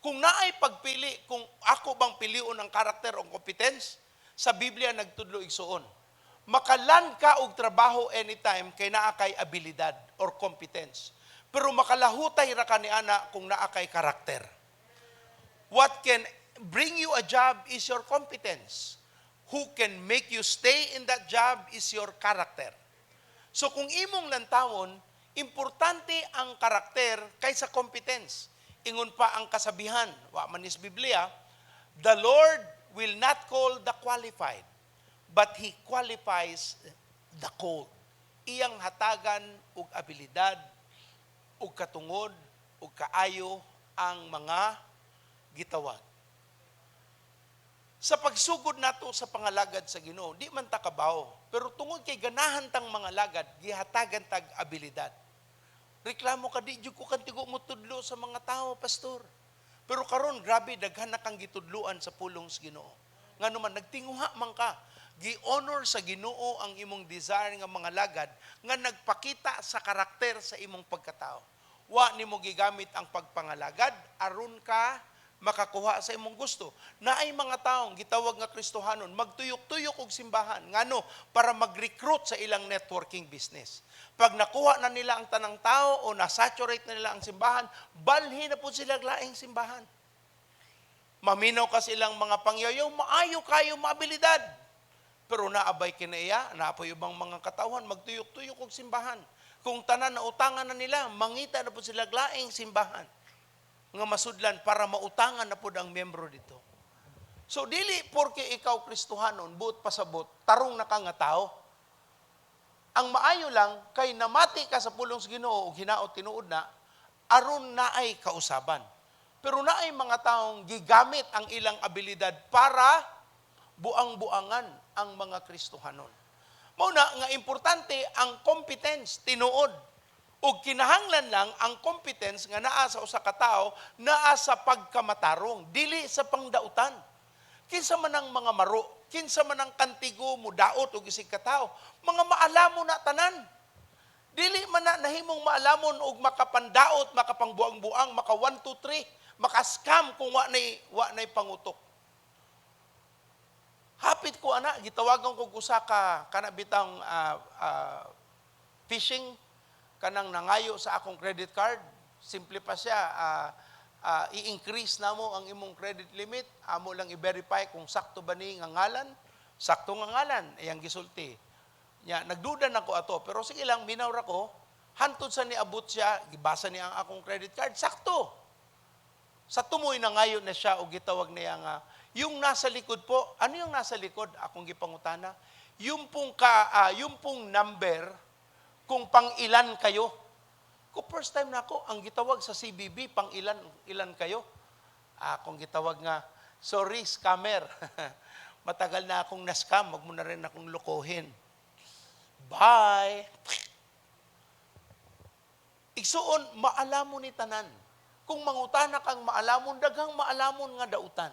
kung naay pagpili, kung ako bang pilion ang karakter o competence, sa Biblia nagtudlo, igsuon. Maka-land ka og trabaho anytime kay naa kay abilidad or competence. Pero makalahutay ra ka ni ana kung naa kay karakter. What can bring you a job is your competence. Who can make you stay in that job is your character. So kung imong lantawon, importante ang karakter kaysa competence. Ingon pa ang kasabihan, wa man is Biblia, "The Lord will not call the qualified, but He qualifies the called." Iyang hatagan og abilidad, og katungod, og kaayo ang mga gitawag. Sa pagsugod nato sa pangalagad sa Ginoo, di man ta kabaw, pero tungod kay ganahan tang mga lagad, gihatagan tag abilidad. Reklamo ka, "Di jud ko kantigo mo tudlo sa mga tao, pastor." Pero karon grabe, daghan na kang gitudluan sa pulong sa Ginoo. Ngano man, nagtinguha man ka. Gi-honor sa Ginoo ang imong desire nga mga lagad nga nagpakita sa karakter sa imong pagkatao. Wa nimo gigamit ang pagpangalagad aron ka makakuha sa imong gusto. Naay mga taong gitawag nga Kristohanon, magtuyok-tuyok og simbahan ngano? Para mag-recruit sa ilang networking business. Pag nakuha na nila ang tanang tao o na-saturate na nila ang simbahan, balhin na po sila laing simbahan. Maminaw ka silang mga pangyayaw, maayo kayo maabilidad. Pero naabay kinaiya, naapoy ubang mga katawhan, magtuyok-tuyok og simbahan. Kung tanan na utangan na nila, mangita na po sila laing simbahan nga masudlan para mautangan na pud ang miyembro dito. So dili porke ikaw Kristohanon, buot pasabot, tarong na ka nga tao. Ang maayo lang kay namati ka sa pulong sa Ginoo ug hinaot tinuod na aron naay kausaban. Pero naay mga taong gigamit ang ilang abilidad para buang-buangan ang mga Kristohanon. Mao na nga importante ang competence tinuod. Ug kinahanglan lang ang competence nga naa sa usa ka tawo naa sa pagkamatarong, dili sa pangdautan. Kinsa man ang mga maro, kinsa man ang kantigo mo daot og isig ka tawo, mga maalamon na tanan. Dili man na nahimong maalamon og makapandaot, makapangbuang-buang, maka 1 2 3, maka-scam kung wa nay pangutok. Hapit ko ana, gitawagan ko usa ka kana bitang phishing, kanang nangayo sa akong credit card. Simple pa siya, i-increase na mo ang imong credit limit, amo lang i-verify kung sakto ba ni nga ngalan, sakto nga ngalan, iyang gisulti. Nya, nagduda na ko ato, pero sige lang, minaw ra ko, hantod sa niabot siya, gibasa niya ang akong credit card, sakto. Sa tumoy na ngayon na siya o gitawag niya nga, "Yung nasa likod po." "Ano yung nasa likod?" akong gipangutana. "Yung pong number, kung pang ilan kayo." Ko first time na ako, ang gitawag sa CBB, pang ilan, ilan kayo. Akong gitawag nga, "Sorry, scammer. Matagal na akong na-scam, wag mo na rin akong lokohin. Bye!" Igsuon, maalamon ni tanan. Kung mangutana kang maalamon, daghang maalamon nga dautan.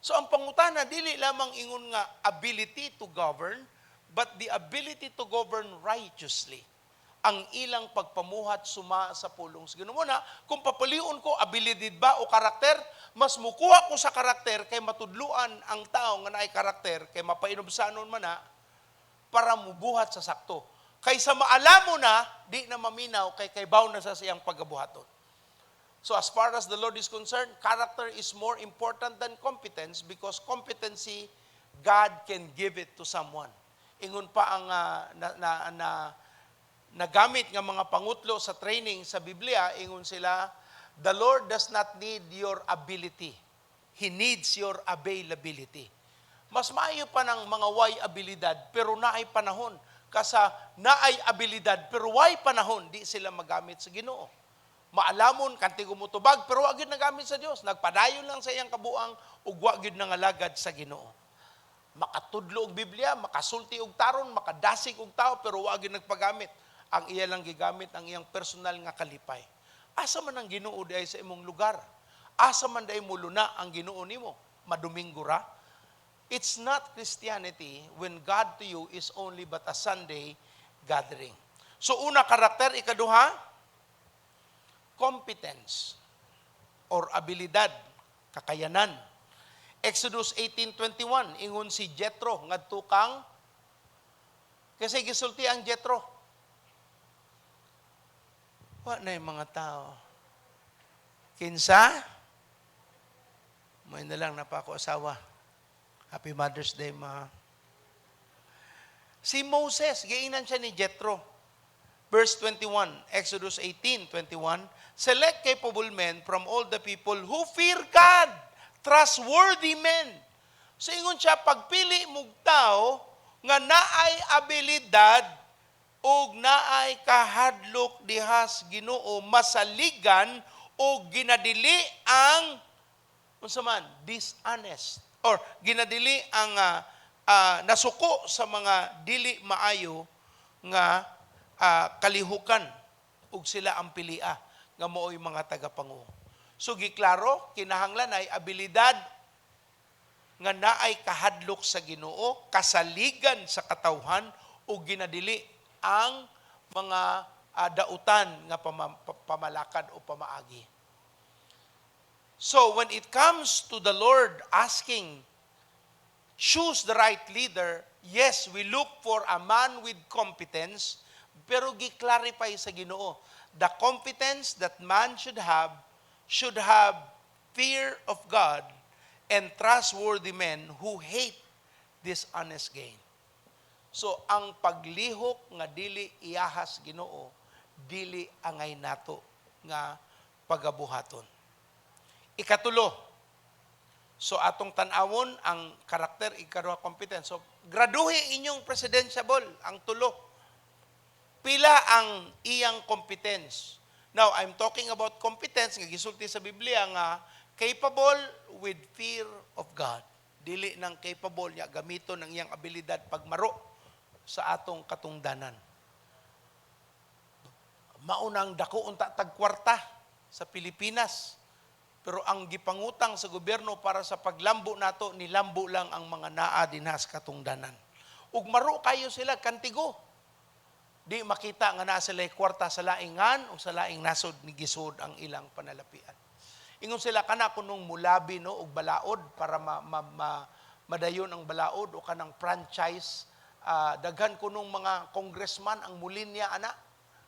So ang pangutana, dili lamang ingon nga ability to govern, but the ability to govern righteously. Ang ilang pagpamuhat suma sa pulong sa Ginoo. Na, kung papalion ko, abilidad ba o karakter, mas mukuha ko sa karakter kay matudluan ang tao nga naay karakter, kay mapainubsanon man na, para mubuhat sa sakto. Kaysa maalam mo na, di na maminaw, kay kaybaw na sa siyang pagabuhaton. So as far as the Lord is concerned, character is more important than competence because competency, God can give it to someone. Ingon pa ang na nagamit nga mga pangutlo sa training sa Biblia, ingon sila, "The Lord does not need your ability. He needs your availability." Mas maayo pa ng mga way abilidad pero naay panahon kasa naay abilidad pero way panahon, di sila magamit sa Ginoo. Maalamon kantigo mo tubag pero wa gyud nagamit sa Dios, nagpadayon lang sa iyang kabuang ug wa gyud nangalagad sa Ginoo. Makatudlo og Biblia, makasulti og taron, makadasig og tao, pero wa gyud nagpagamit. Ang iya lang gigamit ang iyang personal nga kalipay. Asa man ang Ginoo diay sa imong lugar? Asa man diay muluna ang Ginoo nimo? Madomingo ra? It's not Christianity when God to you is only but a Sunday gathering. So una, karakter. Ikaduha, Competence or abilidad, kakayanan. Exodus 18:21, ingon si Jethro ngadto kang, kasi gisulti ang Jethro. Wa na yung mga tao. Kinsa? May na lang napa ako asawa. Happy Mother's Day, ma. Si Moses, giingnan siya ni Jethro. Verse 21, Exodus 18:21, "Select capable men from all the people who fear God, trustworthy men." So ingon siya, pagpili mong tao nga naay abilidad ug naay kahadlok dihas Ginoo, masaligan o ginadili ang unsa man dishonest or ginadili ang nasuko sa mga dili maayo nga kalihukan ug sila ang pilia nga maoy mga tagapanguo. So giklaro, kinahanglan ay abilidad nga naay kahadlok sa Ginoo, kasaligan sa katawhan ug ginadili ang mga dautan nga pamalakad o pamaagi. So when it comes to the Lord asking, choose the right leader, yes, we look for a man with competence, pero gi-clarify sa Ginoo, the competence that man should have fear of God and trustworthy men who hate dishonest gain. So ang paglihok nga dili iyahas Ginoo, dili angay nato nga pagabuhaton. Ikatulo, so atong tan-awon ang karakter, ikaduha competence. So graduhi inyong presidentiable ang tulo. Pila ang iyang competence? Now, I'm talking about competence nga gisulti sa Biblia nga capable with fear of God. Dili nang capable niya gamiton ang iyang abilidad pagmaro sa atong katungdanan. Maunang dako unta tag kwarta sa Pilipinas. Pero ang gipangutang sa gobyerno para sa paglambo nato, nilambo lang ang mga naa dinha sa katungdanan. Ug maro kayo sila kantigo. Di makita nga naa sila kwarta sa laingan o sa laing nasod ni gisod ang ilang panalapian. Ingon sila kana kunong mulabi, no, og balaod para madayon ang balaod o kanang franchise, daghan kunong mga congressman ang mulinya ana,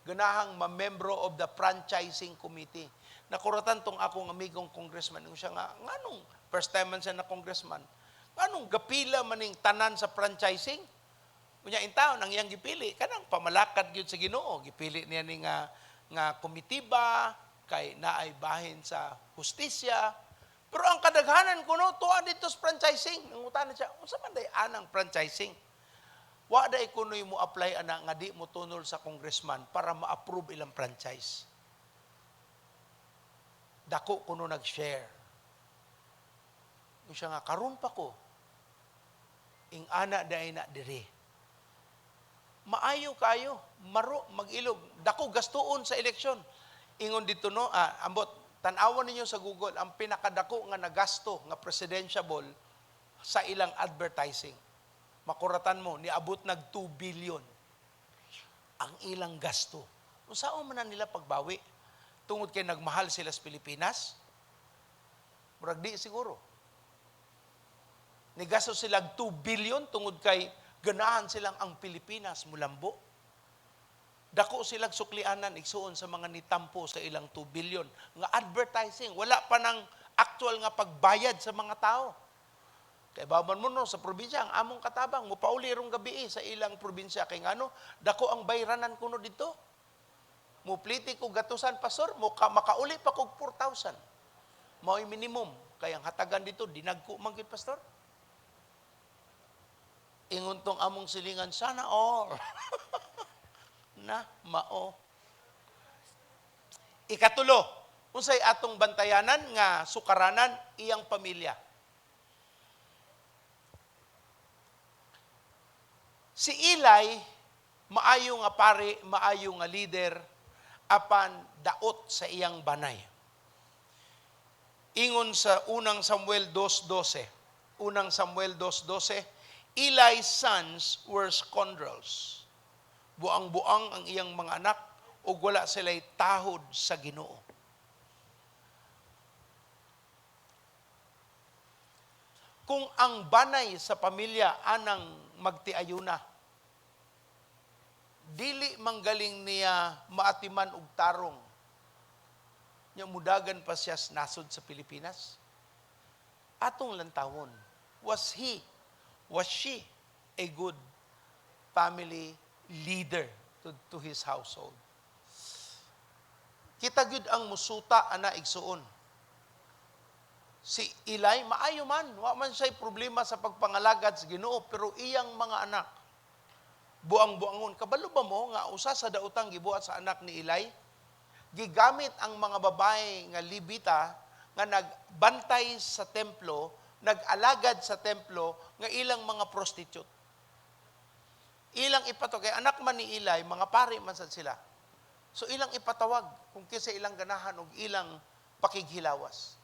ganahang mamembro of the franchising committee. Nakuratan tong akong amigong congressman, ingon siya nga nganong first time man siya na congressman, nganong gapila maning tanan sa franchising? Unya in taon ang iyang gipili kanang pamalakad gyud sa Ginoo, gipili niya ni nga nga komitiba kay naay bahin sa hustisya. Pero ang kadaghanan kuno tuwa dito sa franchising. Nangutana siya, unsa man day anang franchising? Wa day kuno'y mo apply ana nga di mo tunol sa congressman para ma-approve ilang franchise. Dako kuno nag-share. Siya nga karon pa ko ing ana day na diri. Maayo kayo, maro mag-ilog, dako gastuon sa eleksyon. Ingon dito, no, ambot tan-awon ninyo sa Google ang pinakadako nga nagasto nga presidentiable sa ilang advertising. Makuratan mo, niabot nag 2 billion ang ilang gasto. Unsaon man na nila pagbawi? Tungod kay nagmahal sila sa Pilipinas? Murag di siguro. Nigasto sila 2 billion tungod kay ganahan silang ang Pilipinas mulambo. Dako silang suklianan, igsuon, sa mga nitampo sa ilang 2 billion nga advertising. Wala pa ng actual nga pagbayad sa mga tao. Kay baban mo, no, sa probinsya ang among katabang mopauli rong gabi eh, sa ilang probinsya kay ngano dako ang bayranan kuno dito. Mupliti ko gatusan, pastor, mo makauli pa kog 4,000. Mao'y minimum kay ang hatagan dito dinagko man gyud, pastor. Ingon tong among silingan, sana all. Na mao. Ikatulo, unsay atong bantayanan nga sukaranan? Iyang pamilya. Si Eli, maayo nga pari, maayo nga leader, apan daot sa iyang banay. Ingon sa Unang Samuel 2:12. Unang Samuel 2:12, Eli's sons were scoundrels. Buang-buang ang iyang mga anak ug wala sila'y tahod sa Ginoo. Kung ang banay sa pamilya anang magtiayuna, dili manggaling niya maatiman og tarong, nya mudagan pa siya sa nasod sa Pilipinas. Atong lantawon, was he, was she a good family leader to his household? Kita gyud ang musuta ana, igsuon. Si Eli, maayo man, wa man siya'y problema sa pagpangalagad sa Ginoo, pero iyang mga anak, buang-buangon. Kabalo ba mo nga usa sa daotang gibuhat sa anak ni Eli? Gigamit ang mga babae nga Levita nga nagbantay sa templo, nag-alagad sa templo, nga ilang mga prostitute. Ilang ipatawag, kay anak man ni Eli, mga pari man sad sila. So ilang ipatawag kung kinsa ilang ganahan og ilang pakighilawas.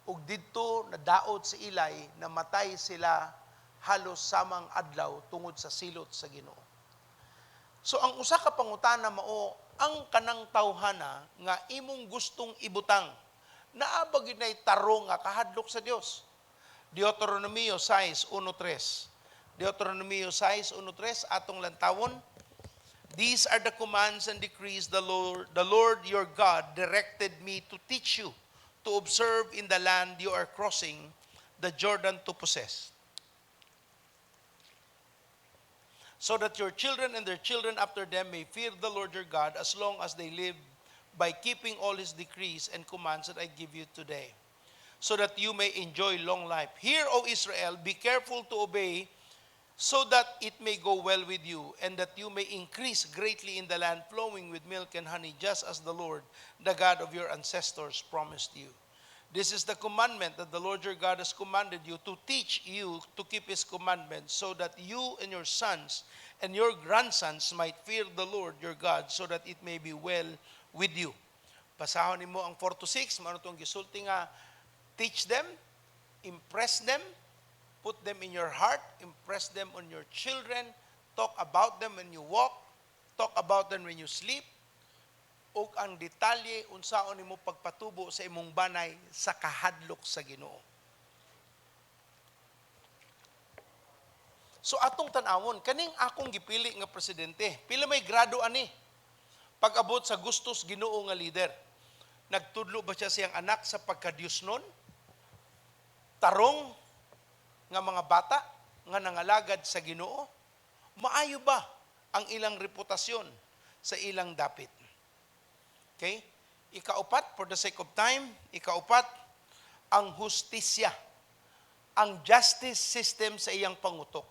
Ug didto nadaot si Eli, namatay sila halos samang adlaw tungod sa silot sa Ginoo. So ang usa ka pangutana mao ang kanang tawhana nga imong gustong ibutang, naa ba gyud nay tarong nga kahadlok sa Dios? Deuteronomio 6:1-3. Deuteronomio 6:1-3, atong lantawon. These are the commands and decrees the Lord your God directed me to teach you to observe in the land you are crossing the Jordan to possess, so that your children and their children after them may fear the Lord your God as long as they live by keeping all his decrees and commands that I give you today, so that you may enjoy long life. Hear, O Israel, be careful to obey so that it may go well with you and that you may increase greatly in the land flowing with milk and honey, just as the Lord, the God of your ancestors, promised you. This is the commandment that the Lord your God has commanded you to teach you to keep his commandments, so that you and your sons and your grandsons might fear the Lord your God, so that it may be well with you. Basahon nimo ang 4 to 6, mao tong gisulti nga teach them, impress them, put them in your heart, impress them on your children, talk about them when you walk, talk about them when you sleep, ug ang detalye unsaon nimo pagpatubo sa imong banay sa kahadlok sa Ginoo. So atong tan-awon, kaning akong gipili nga presidente, pila may grado ani pag-abot sa gustos Ginoo nga leader? Nagtudlo ba siya siyang anak sa pagka-Diyos nun? Tarong nga mga bata nga nangalagad sa Ginoo? Maayo ba ang ilang reputasyon sa ilang dapit? Okay? Ikaupat, for the sake of time, ikaupat, ang hustisya, ang justice system sa iyang pangutok.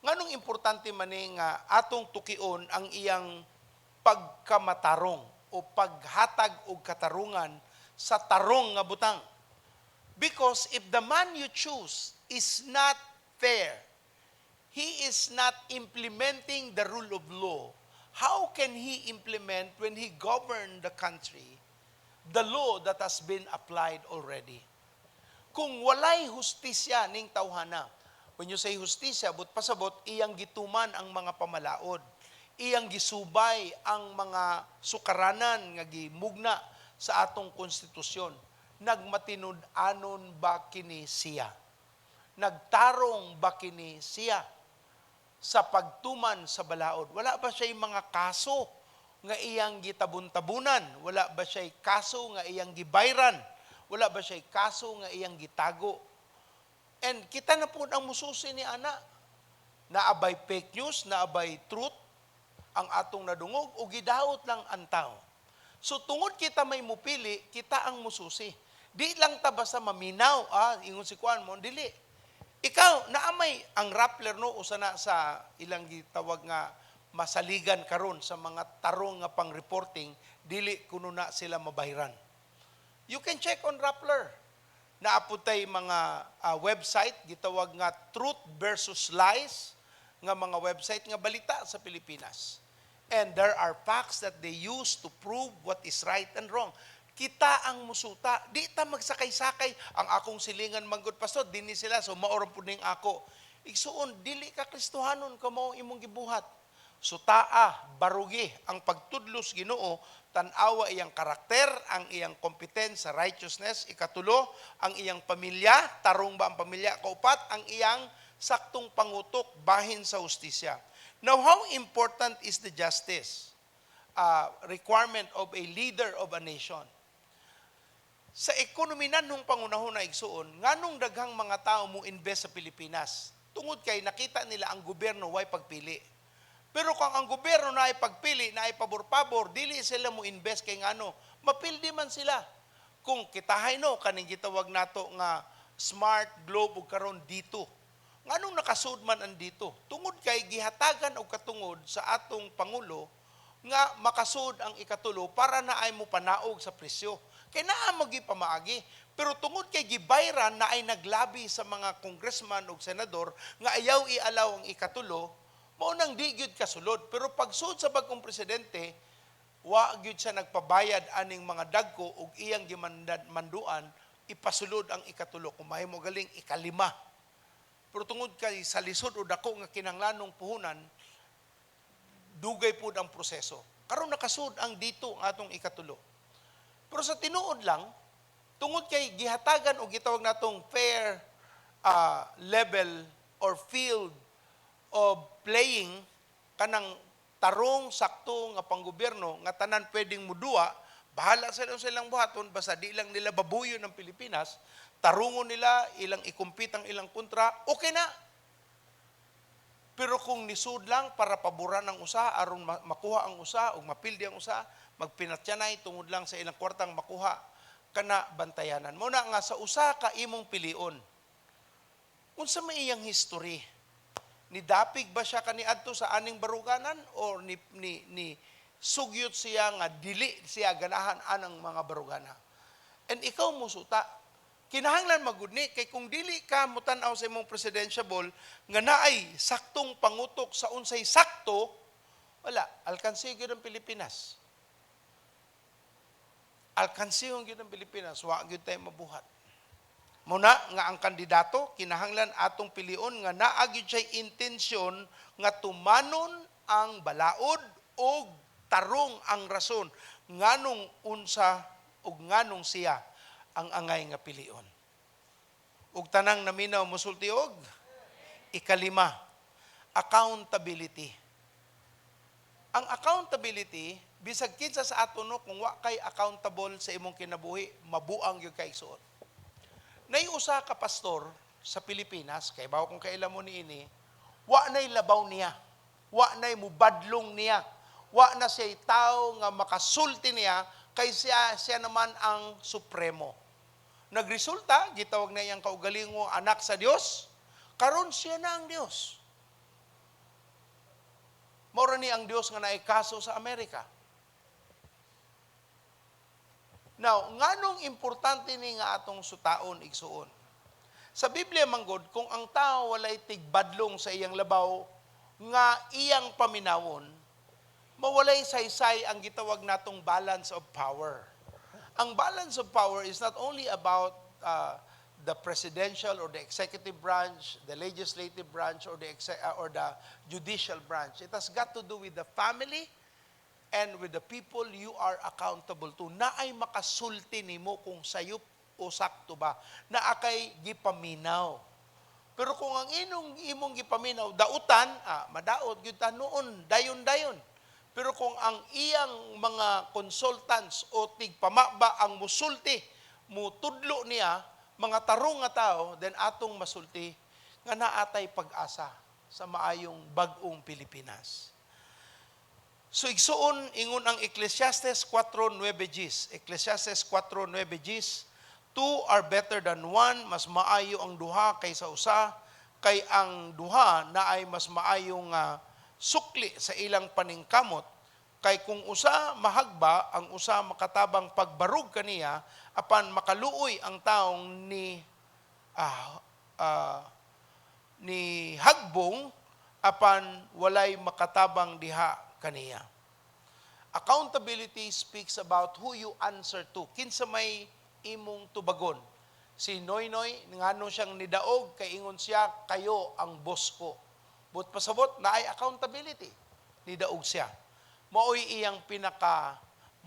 Nganong importante man ni nga atong tukion ang iyang pagkamatarong o paghatag og katarungan sa tarong nga butang? Because if the man you choose is not fair, he is not implementing the rule of law, how can he implement when he govern the country the law that has been applied already? Kung walay hustisya ning tawhana, when you say hustisya, but pasabot, iyang gituman ang mga pamalaod, iyang gisubay ang mga sukaranan nga gimugna sa atong konstitusyon. Nagmatinud-anon ba kini siya? Nagtarong ba kini siya sa pagtuman sa balaod? Wala ba siya mga kaso nga iyang gitabun-tabunan? Wala ba siya kaso nga iyang gibayran? Wala ba siya kaso nga iyang gitago? And kita na po ang mususi ni ana. Naa bay fake news, naa bay truth ang atong nadungog o gidaot lang ang tao? So tungod kita may mupili, kita ang mususi. Di lang ta basta maminaw, ingon si Kuan mo, dili. Ikaw, naamay ang Rappler, no, usa na sa ilang gitawag nga masaligan karon sa mga tarong nga pang-reporting, dili kuno na sila mabayran. You can check on Rappler. Naa pud tay mga website gitawag nga Truth versus Lies nga mga website nga balita sa Pilipinas. And there are facts that they use to prove what is right and wrong. Kita ang musuta. Di ta magsakay-sakay. Ang akong silingan manggod, pastor, dinhi sila, so mao ra pud ning ako. Igsuon, dili ka Kristohanon kamo imong gibuhat. Sutaa, barugi ang pagtudlos Ginoo, tan-awa iyang karakter, ang iyang competence sa righteousness. Ikatulo, ang iyang pamilya, tarong ba ang pamilya. Kaupat, ang iyang saktong pangutok bahin sa hustisya. Now, how important is the justice requirement of a leader of a nation? Sa ekonomi na nung pangunahon na, igsuon, nganong daghang mga tao mo invest sa Pilipinas? Tungod kay nakita nila ang gobyerno way pagpili. Pero kung ang gobyerno na ay pagpili, na ay pabor-pabor, dili sila mo invest kay ngano, mapildi man sila. Kung kitahay no, kaning gitawag nato nga Smart, Globe ug karon Dito. Nganong nakasud man ang Dito? Tungod kay gihatagan og katungod sa atong pangulo nga makasud ang ikatulo para na ay mo panaog sa presyo. Kay naa magi pamaagi. Pero tungod kay gibayran na ay naglabi sa mga congressman ug senador nga ayaw i-allow ang ikatulo, mao nang di gyud kasulod. Pero pagsud sa bagong presidente, wa gyud siya nagpabayad aning mga dagko ug iyang gimanduan ipasulod ang ikatulo. Kung mahimo galing ikalima. Pero tungod kay sa lisod o dako nga kinahanglanong puhunan, dugay pud ang proseso. Karon nakasud ang Dito, ang atong ikatulo. Pero sa tinuod lang, tungod kay gihatagan og gitawag natong fair level or field of playing, kanang tarong sakto nga panggobyerno nga tanan pwedeng muduwa, bahala sila sa ilang buhaton basta di lang nila babuyon ng Pilipinas, tarungon nila ilang i-compete ang ilang kontra, okay na. Pero kung nisud lang para paboran ang usa aron makuha ang usa ug mapildi ang usa, magpinatyanay tungod lang sa ilang kwartang makuha, kana bantayanan mo na nga sa usa ka imong pilion, unsa may iyang history, ni dapig ba siya kaniadto sa aning baruganan or ni sugyot siya nga dili siya ganahan anang mga barugana. And ikaw musuta, kinahanglan magud ni kay kung dili ka mutan-aw sa imong presidential nga naay saktong pangutok sa unsay sakto, wala, alkansi gyud ang Pilipinas, alkansi gyud ang Pilipinas, wa gyud tayo mabuhat. Muna nga ang kandidato kinahanglan atong pilion nga naa gyud siya'y intensyon nga tumanon ang balaod og tarong ang rason nganong unsa ug nganong siya ang angay nga pilion. Ug tanang naminaw musulti og ikalima, accountability. Ang accountability, bisag kinsa sa ato no, kung wa kay accountable sa imong kinabuhi, mabuang gyud kay igsuon. Nay usa ka pastor sa Pilipinas, kay bawo kung kaila mo niini, wa nay labaw niya. Wa nay mubadlong niya. Wa na siya'y tao nga makasulti niya kay siya naman ang supremo. Nagresulta, gitawag na iyang kaugalingong anak sa Dios, karon siya na ang Dios. Mao ni ang Dios nga naay kaso sa Amerika. Now, nganong importante ni nga atong sutaon, igsuon? Sa Biblia manggod, kung ang tao walay tigbadlong sa iyang labaw nga iyang paminawon, mawalay saysay ang gitawag natong balance of power. Ang balance of power is not only about the presidential or the executive branch, the legislative branch, or the judicial branch. It has got to do with the family and with the people you are accountable to. Naay makasulti nimo kung sayop o sakto ba. Naa kay gipaminaw. Pero kung ang imong gipaminaw dautan, madaot gyud ta noon, dayon-dayon. Pero kung ang iyang mga consultants o tigpamaba ang musulti, mutudlo niya, mga tarong nga tao, then atong masulti nga naatay pag-asa sa maayong bag-ong Pilipinas. So igsuon, ingon ang Ecclesiastes 4:9 Gs. Ecclesiastes 4:9 Gs, "Two are better than one, mas maayo ang duha kaysa usa, kay ang duha naay mas maayong sukli sa ilang paningkamot, kay kung usa mahagba, ang usa makatabang pagbarug kaniya, apan makaluoy ang taong ni hagbong, apan walay makatabang diha kaniya." Accountability speaks about who you answer to. Kinsa may imong tubagon. Si Noynoy, ngano siyang nidaog, kay ingon siya, "Kayo ang boss ko." But pasabot, naay accountability. Nidaog siya. Maoy iyang pinaka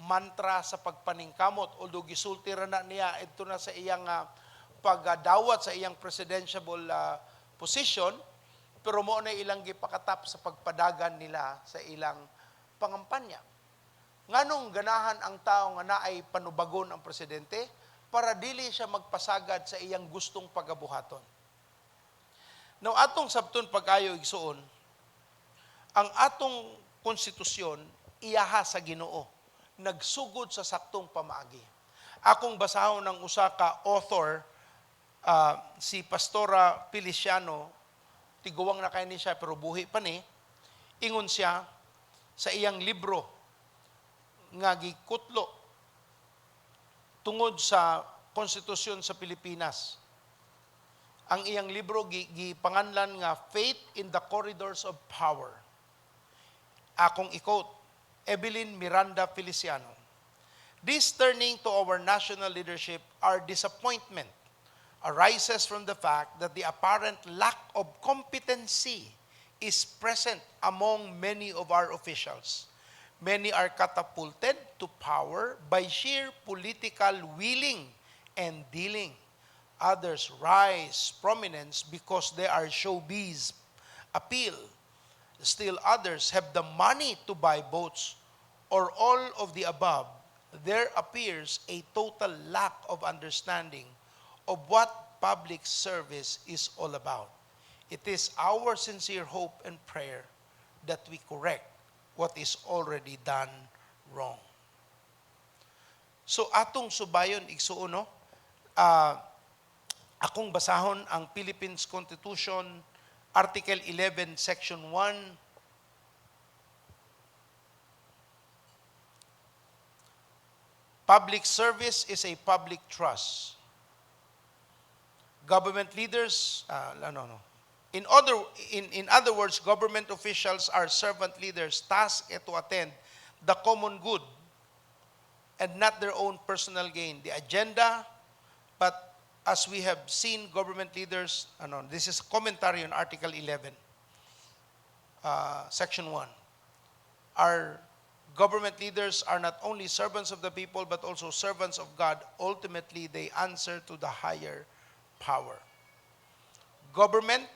mantra sa pagpaningkamot, although gisulti ra na niya ito na sa iyang pagdawat sa iyang presidential position, pero mao na ilang gipakatap sa pagpadagan nila sa ilang pangampanya. Nganong ganahan ang tao nga naay panubagon ang presidente? Para dili siya magpasagad sa iyang gustong pagabuhaton. Now, atong sabton pag-ayo, igsuon, ang atong konstitusyon iyaha sa Ginoo, nagsugod sa saktong pamaagi. Akong basahon ng usa ka author, si Pastora Feliciano, tiguwang na kay ni siya pero buhi pa ni. Ingon siya sa iyang libro nga gikutlo tungod sa konstitusyon sa Pilipinas. Ang iyang libro gipanganlan nga Faith in the Corridors of Power. Akong i-quote, Evelyn Miranda Feliciano. "This turning to our national leadership, our disappointment arises from the fact that the apparent lack of competency is present among many of our officials. Many are catapulted to power by sheer political willing and dealing. Others rise prominence because they are showbiz appeal. Still others have the money to buy votes, or all of the above. There appears a total lack of understanding of what public service is all about. It is our sincere hope and prayer that we correct what is already done wrong." So atong subayon, igsuon, no? Akong basahon ang Philippines Constitution, Article 11, Section 1. Public service is a public trust. Government leaders, no. In other words, government officials are servant leaders tasked to attend the common good and not their own personal gain. The agenda, but as we have seen, government leaders, ano, this is commentary on Article 11, Section 1. Our government leaders are not only servants of the people, but also servants of God. Ultimately, they answer to the higher power. Government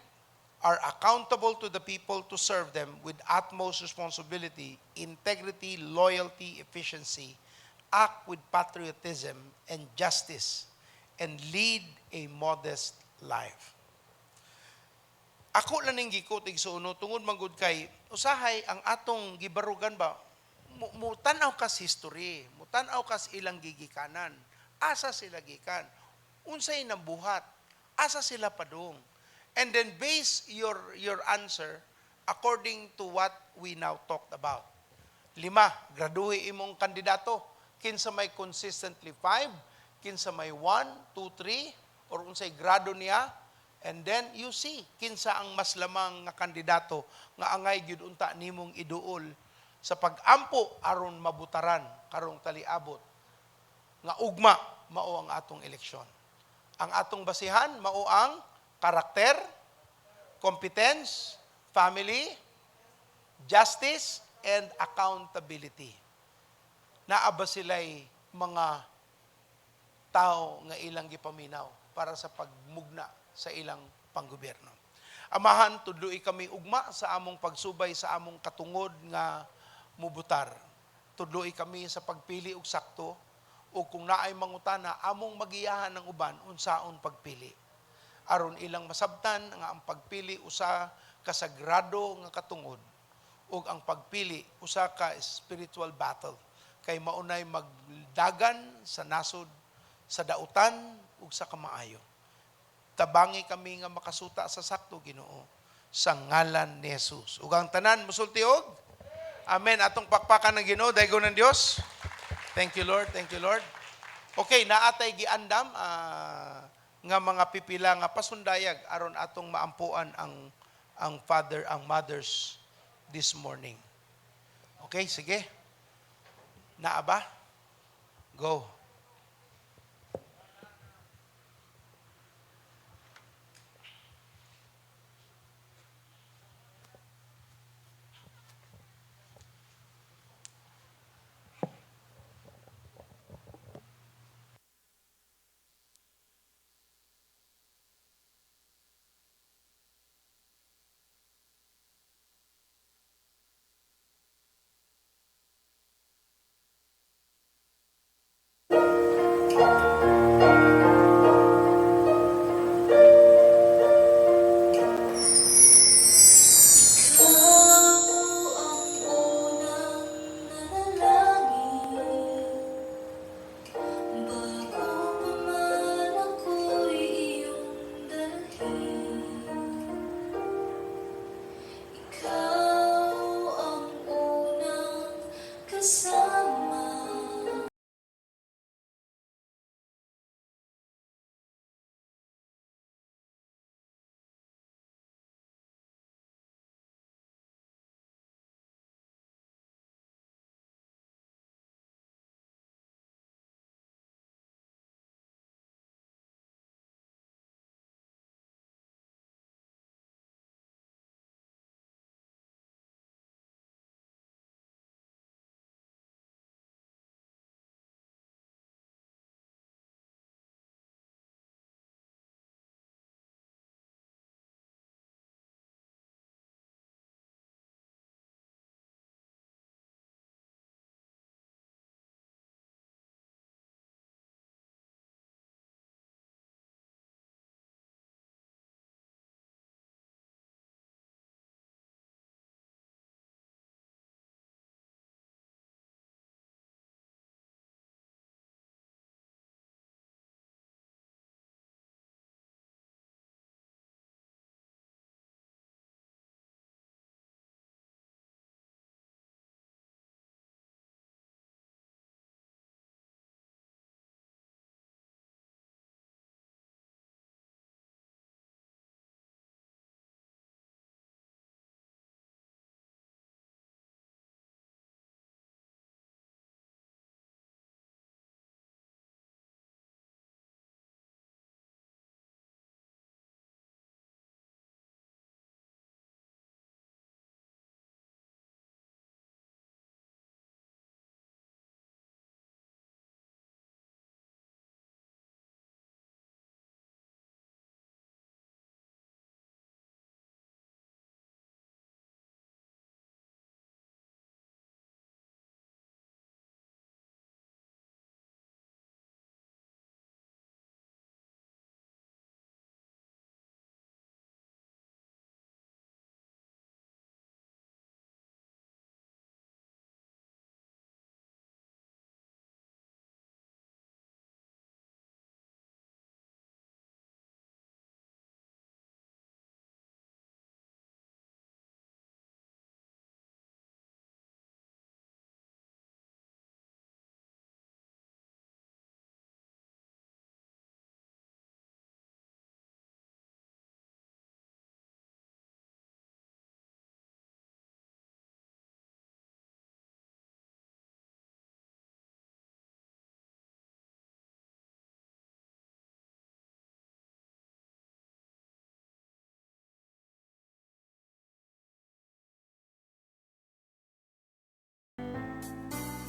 are accountable to the people to serve them with utmost responsibility, integrity, loyalty, efficiency, act with patriotism and justice, and lead a modest life. Ako lang ning gi-quote, igsuon, tungod man gud kay usahay ang atong gibarugan ba mo tan-aw kas history, mo tan-aw kas ilang gigikanan, asa sila gikan, unsay nabuhat, asa sila padung. And then base your answer according to what we now talked about. Lima, graduhi imong kandidato. Kinsa may consistently 5, kinsa may 1, 2, 3, or unsay grado niya, and then you see kinsa ang mas lamang nga kandidato nga angay gyud unta nimong iduol sa pag-ampo aron mabutaran karong taliabot nga ugma mao ang atong eleksyon. Ang atong basihan mao ang karakter, competence, family, justice, and accountability. Naa ba sila'y mga tao nga ilang gipaminaw para sa pagmugna sa ilang panggobyerno? Amahan, tudloi kami ugma sa among pagsubay sa among katungod nga mubutar. Tudloi kami sa pagpili og sakto o kung naay mangutana, among magiyahan ng uban unsaon pagpili. Aron ilang masabtan nga ang pagpili usa ka sagrado nga katungod ug ang pagpili usa ka spiritual battle kay maunay magdagan sa nasod, sa dautan ug sa kamaayo. Tabangi kami nga makasuta sa sakto, Ginoo, sa ngalan ni Jesus. Ug ang tanan musulti og Amen. Atong pakpakan ng Ginoo, daygon ng Dios. Thank you, Lord. Thank you, Lord. Okay, naatay giandam nga mga pipila nga pasundayag aron atong maampuan ang father, ang mothers this morning. Okay, sige. Naa ba? Go. Ikaw ang unang nanalangin bago pa man ako'y iyong dalhin. Ikaw ang unang kasama.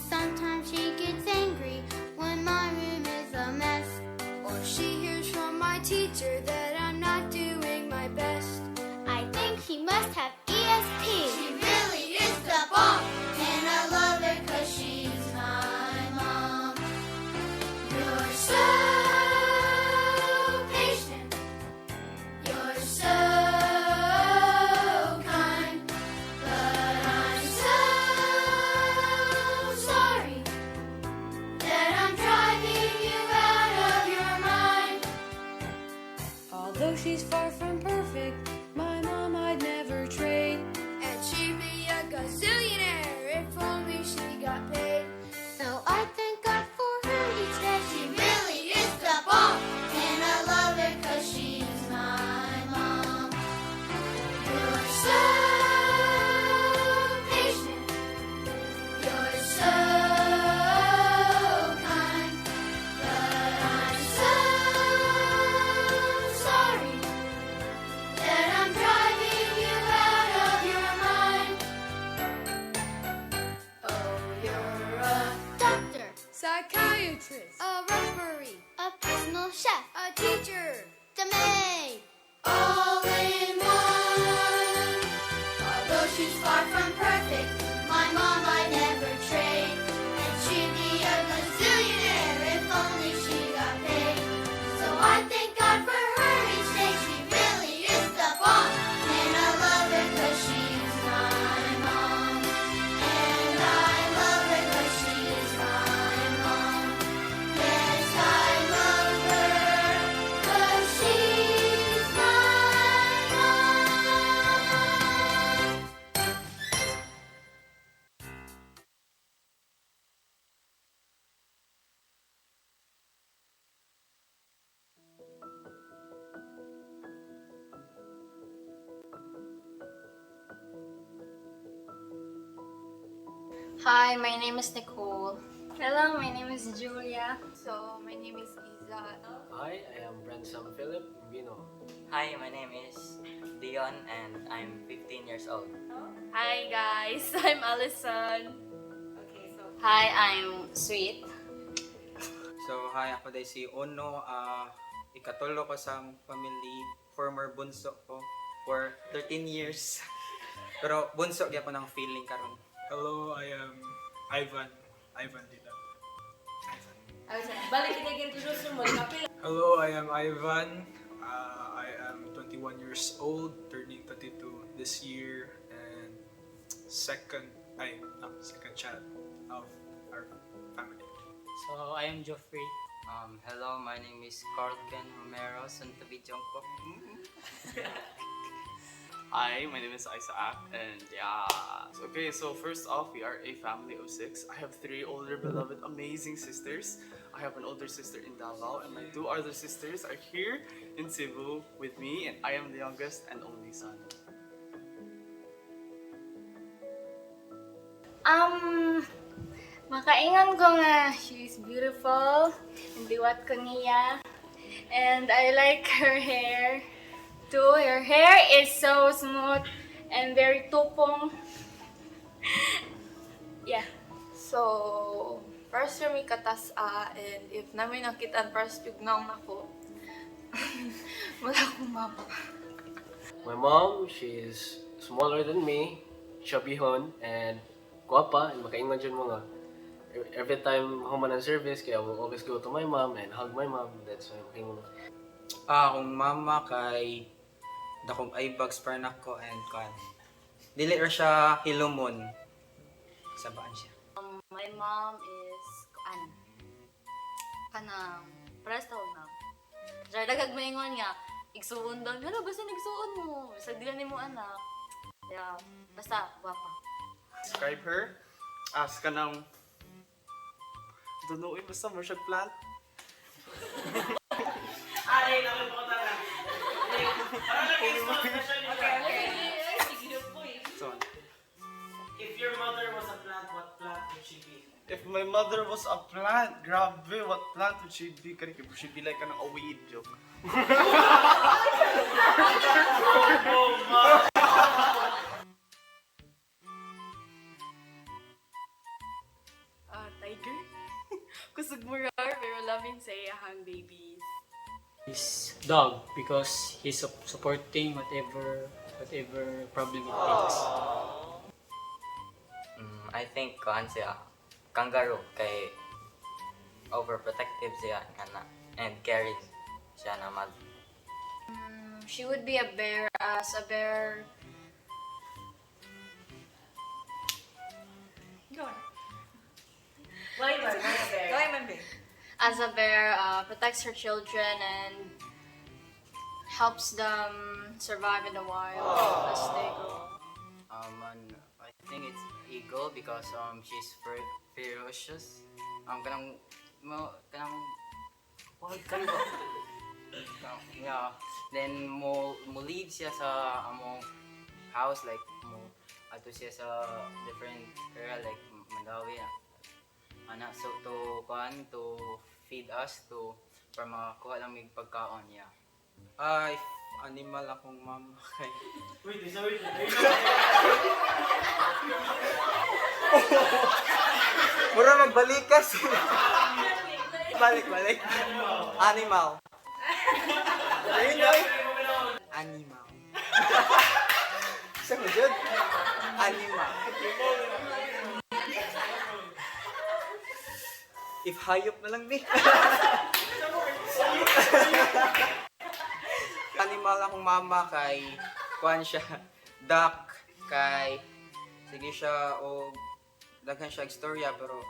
Sometimes she gets angry when my room is a mess. Or she hears from my teacher that I'm not doing my best. I think she must have ESP. She really is the bomb. And I love her 'cause she's my mom. You're so patient. You're so kind. But I'm so sorry that I'm driving you out of your mind. Although she's far from perfect, my mom I'd never trade. And she'd be a gazillionaire if only she got paid. So I thank God for her each day. She really is the bomb. And I love her 'cause she's my mom. You're so patient. You're so kind. But I'm so sorry that I'm driving you out of your mind. Hi, my name is Nicole. Hello, my name is Julia. So, my name is Iza. Hi, I am Bransom Philip Bino. Hi, my name is Dion and I'm 15 years old. Hi guys, I'm Allison. Okay, so hi, I'm Sweet. So, hi, ako day si Ono. Ikatulo ko sa family, former bunso ko for 13 years. Pero bunso gyapon ang feeling karon. Hello, I am Ivan. Ivan Dita. Balik kita introduce mo. Hello, I am Ivan. I am 21 years old, turning 22 this year, and second, I no, second child of our family. So I am Geoffrey. Hello, my name is Carl Ken Romero, soon to be Jungkook. Hi, my name is Isaac, and yeah. Okay, so first off, we are a family of six. I have three older, beloved, amazing sisters. I have an older sister in Davao, and my two other sisters are here in Cebu with me, and I am the youngest and only son. Makaingon ko nga she's beautiful. Liwat ko niya. And I like her hair too. Her hair is so smooth and very tupong. Yeah. So, first mi katas-a and if namin nakitaan first yung nako, wala akong mama. My mom, she's smaller than me, chubbyhon, and guwapa, and makaingon dyan mga. Every time human ang service, kaya I will always go to my mom and hug my mom. That's why makaingon. Ah, akong mama kay dakong eyebags para nako and kan. Dili ra siya hilumon. Sabaan siya. My mom is an kanang pares tawag na. Jar dagag maingon nga igsuon daw. Hala, basta nigsuon mo. Bisag dili nimo anak. Yeah, basta gwapa. Describe her as kanang, I don't know if basta mo siya plant. Ay, naku, na. Parang nag-explode na siya niya. So, If your mother was a plant, what plant would she be? If my mother was a plant, grabe, what plant would she be? Kani would she be like kanang a weed joke? Oh my! Tiger. Kusog mo rar, pero loving sa iyahang babies. His dog because he's supporting whatever problem it takes. I think kuan siya, kangaroo kay overprotective siya ana and caring siya na mag She would be a bear as a bear. Go on. Why ba? Why a bear? Why man bear? As a bear, protects her children and helps them survive in the wild as they grow. And I think it's eagle because she's ferocious. Kanang mo kanang wag kan ba? Yeah. Then mo leave siya sa among house, like mo ato siya sa different area like Mandawi ana, so to kuan, to feed us, to para makakuha lang mig pagkaon, yeah. Ah, if animal akong mama kay Wait, is wait. Mura magbalikas. Balik, balik. Animal. Ayun, ay. Animal. Sa mo jud? Animal. If hayop na lang ni. Animal akong mama kay kuan siya, duck, kay sige siya o daghan siya istorya pero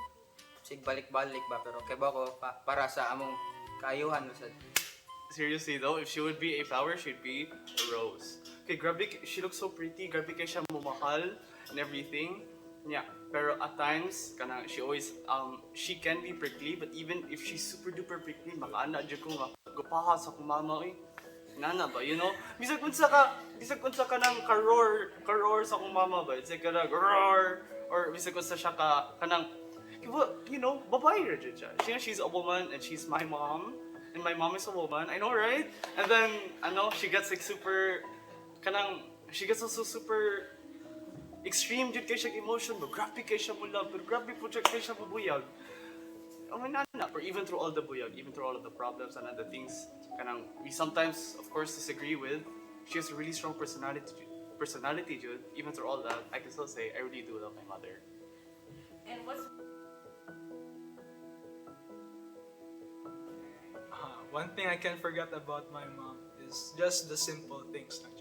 sig balik-balik ba, pero kay ba ko para sa among kaayuhan sad. Seriously though, if she would be a flower, she'd be a rose. Okay, grabe, she looks so pretty. Grabe kay siya mumahal and everything. Yeah, pero at times, kana she always she can be prickly, but even if she's super duper prickly, makaana jud ko nga gupaha sa akong mama eh. Nana ba, you know? Bisag unsa ka nang ka-roar, ka-roar sa akong mama ba? It's like kanang roar. Or bisag unsa siya ka kanang well, babae ra jud siya. She's a woman and she's my mom. And my mom is a woman. I know, right? And then, ano, she gets like super, kanang, she gets also super extreme jud kay siya emotion mo. Grabe kay siya mo love, pero grabe po siya kay siya mo buyag. Oh my nana. Or even through all the buyag, even through all of the problems and other things, kanang, we sometimes, of course, disagree with, she has a really strong personality, jud. Even through all that, I can still say I really do love my mother. And what's One thing I can't forget about my mom is just the simple things lang.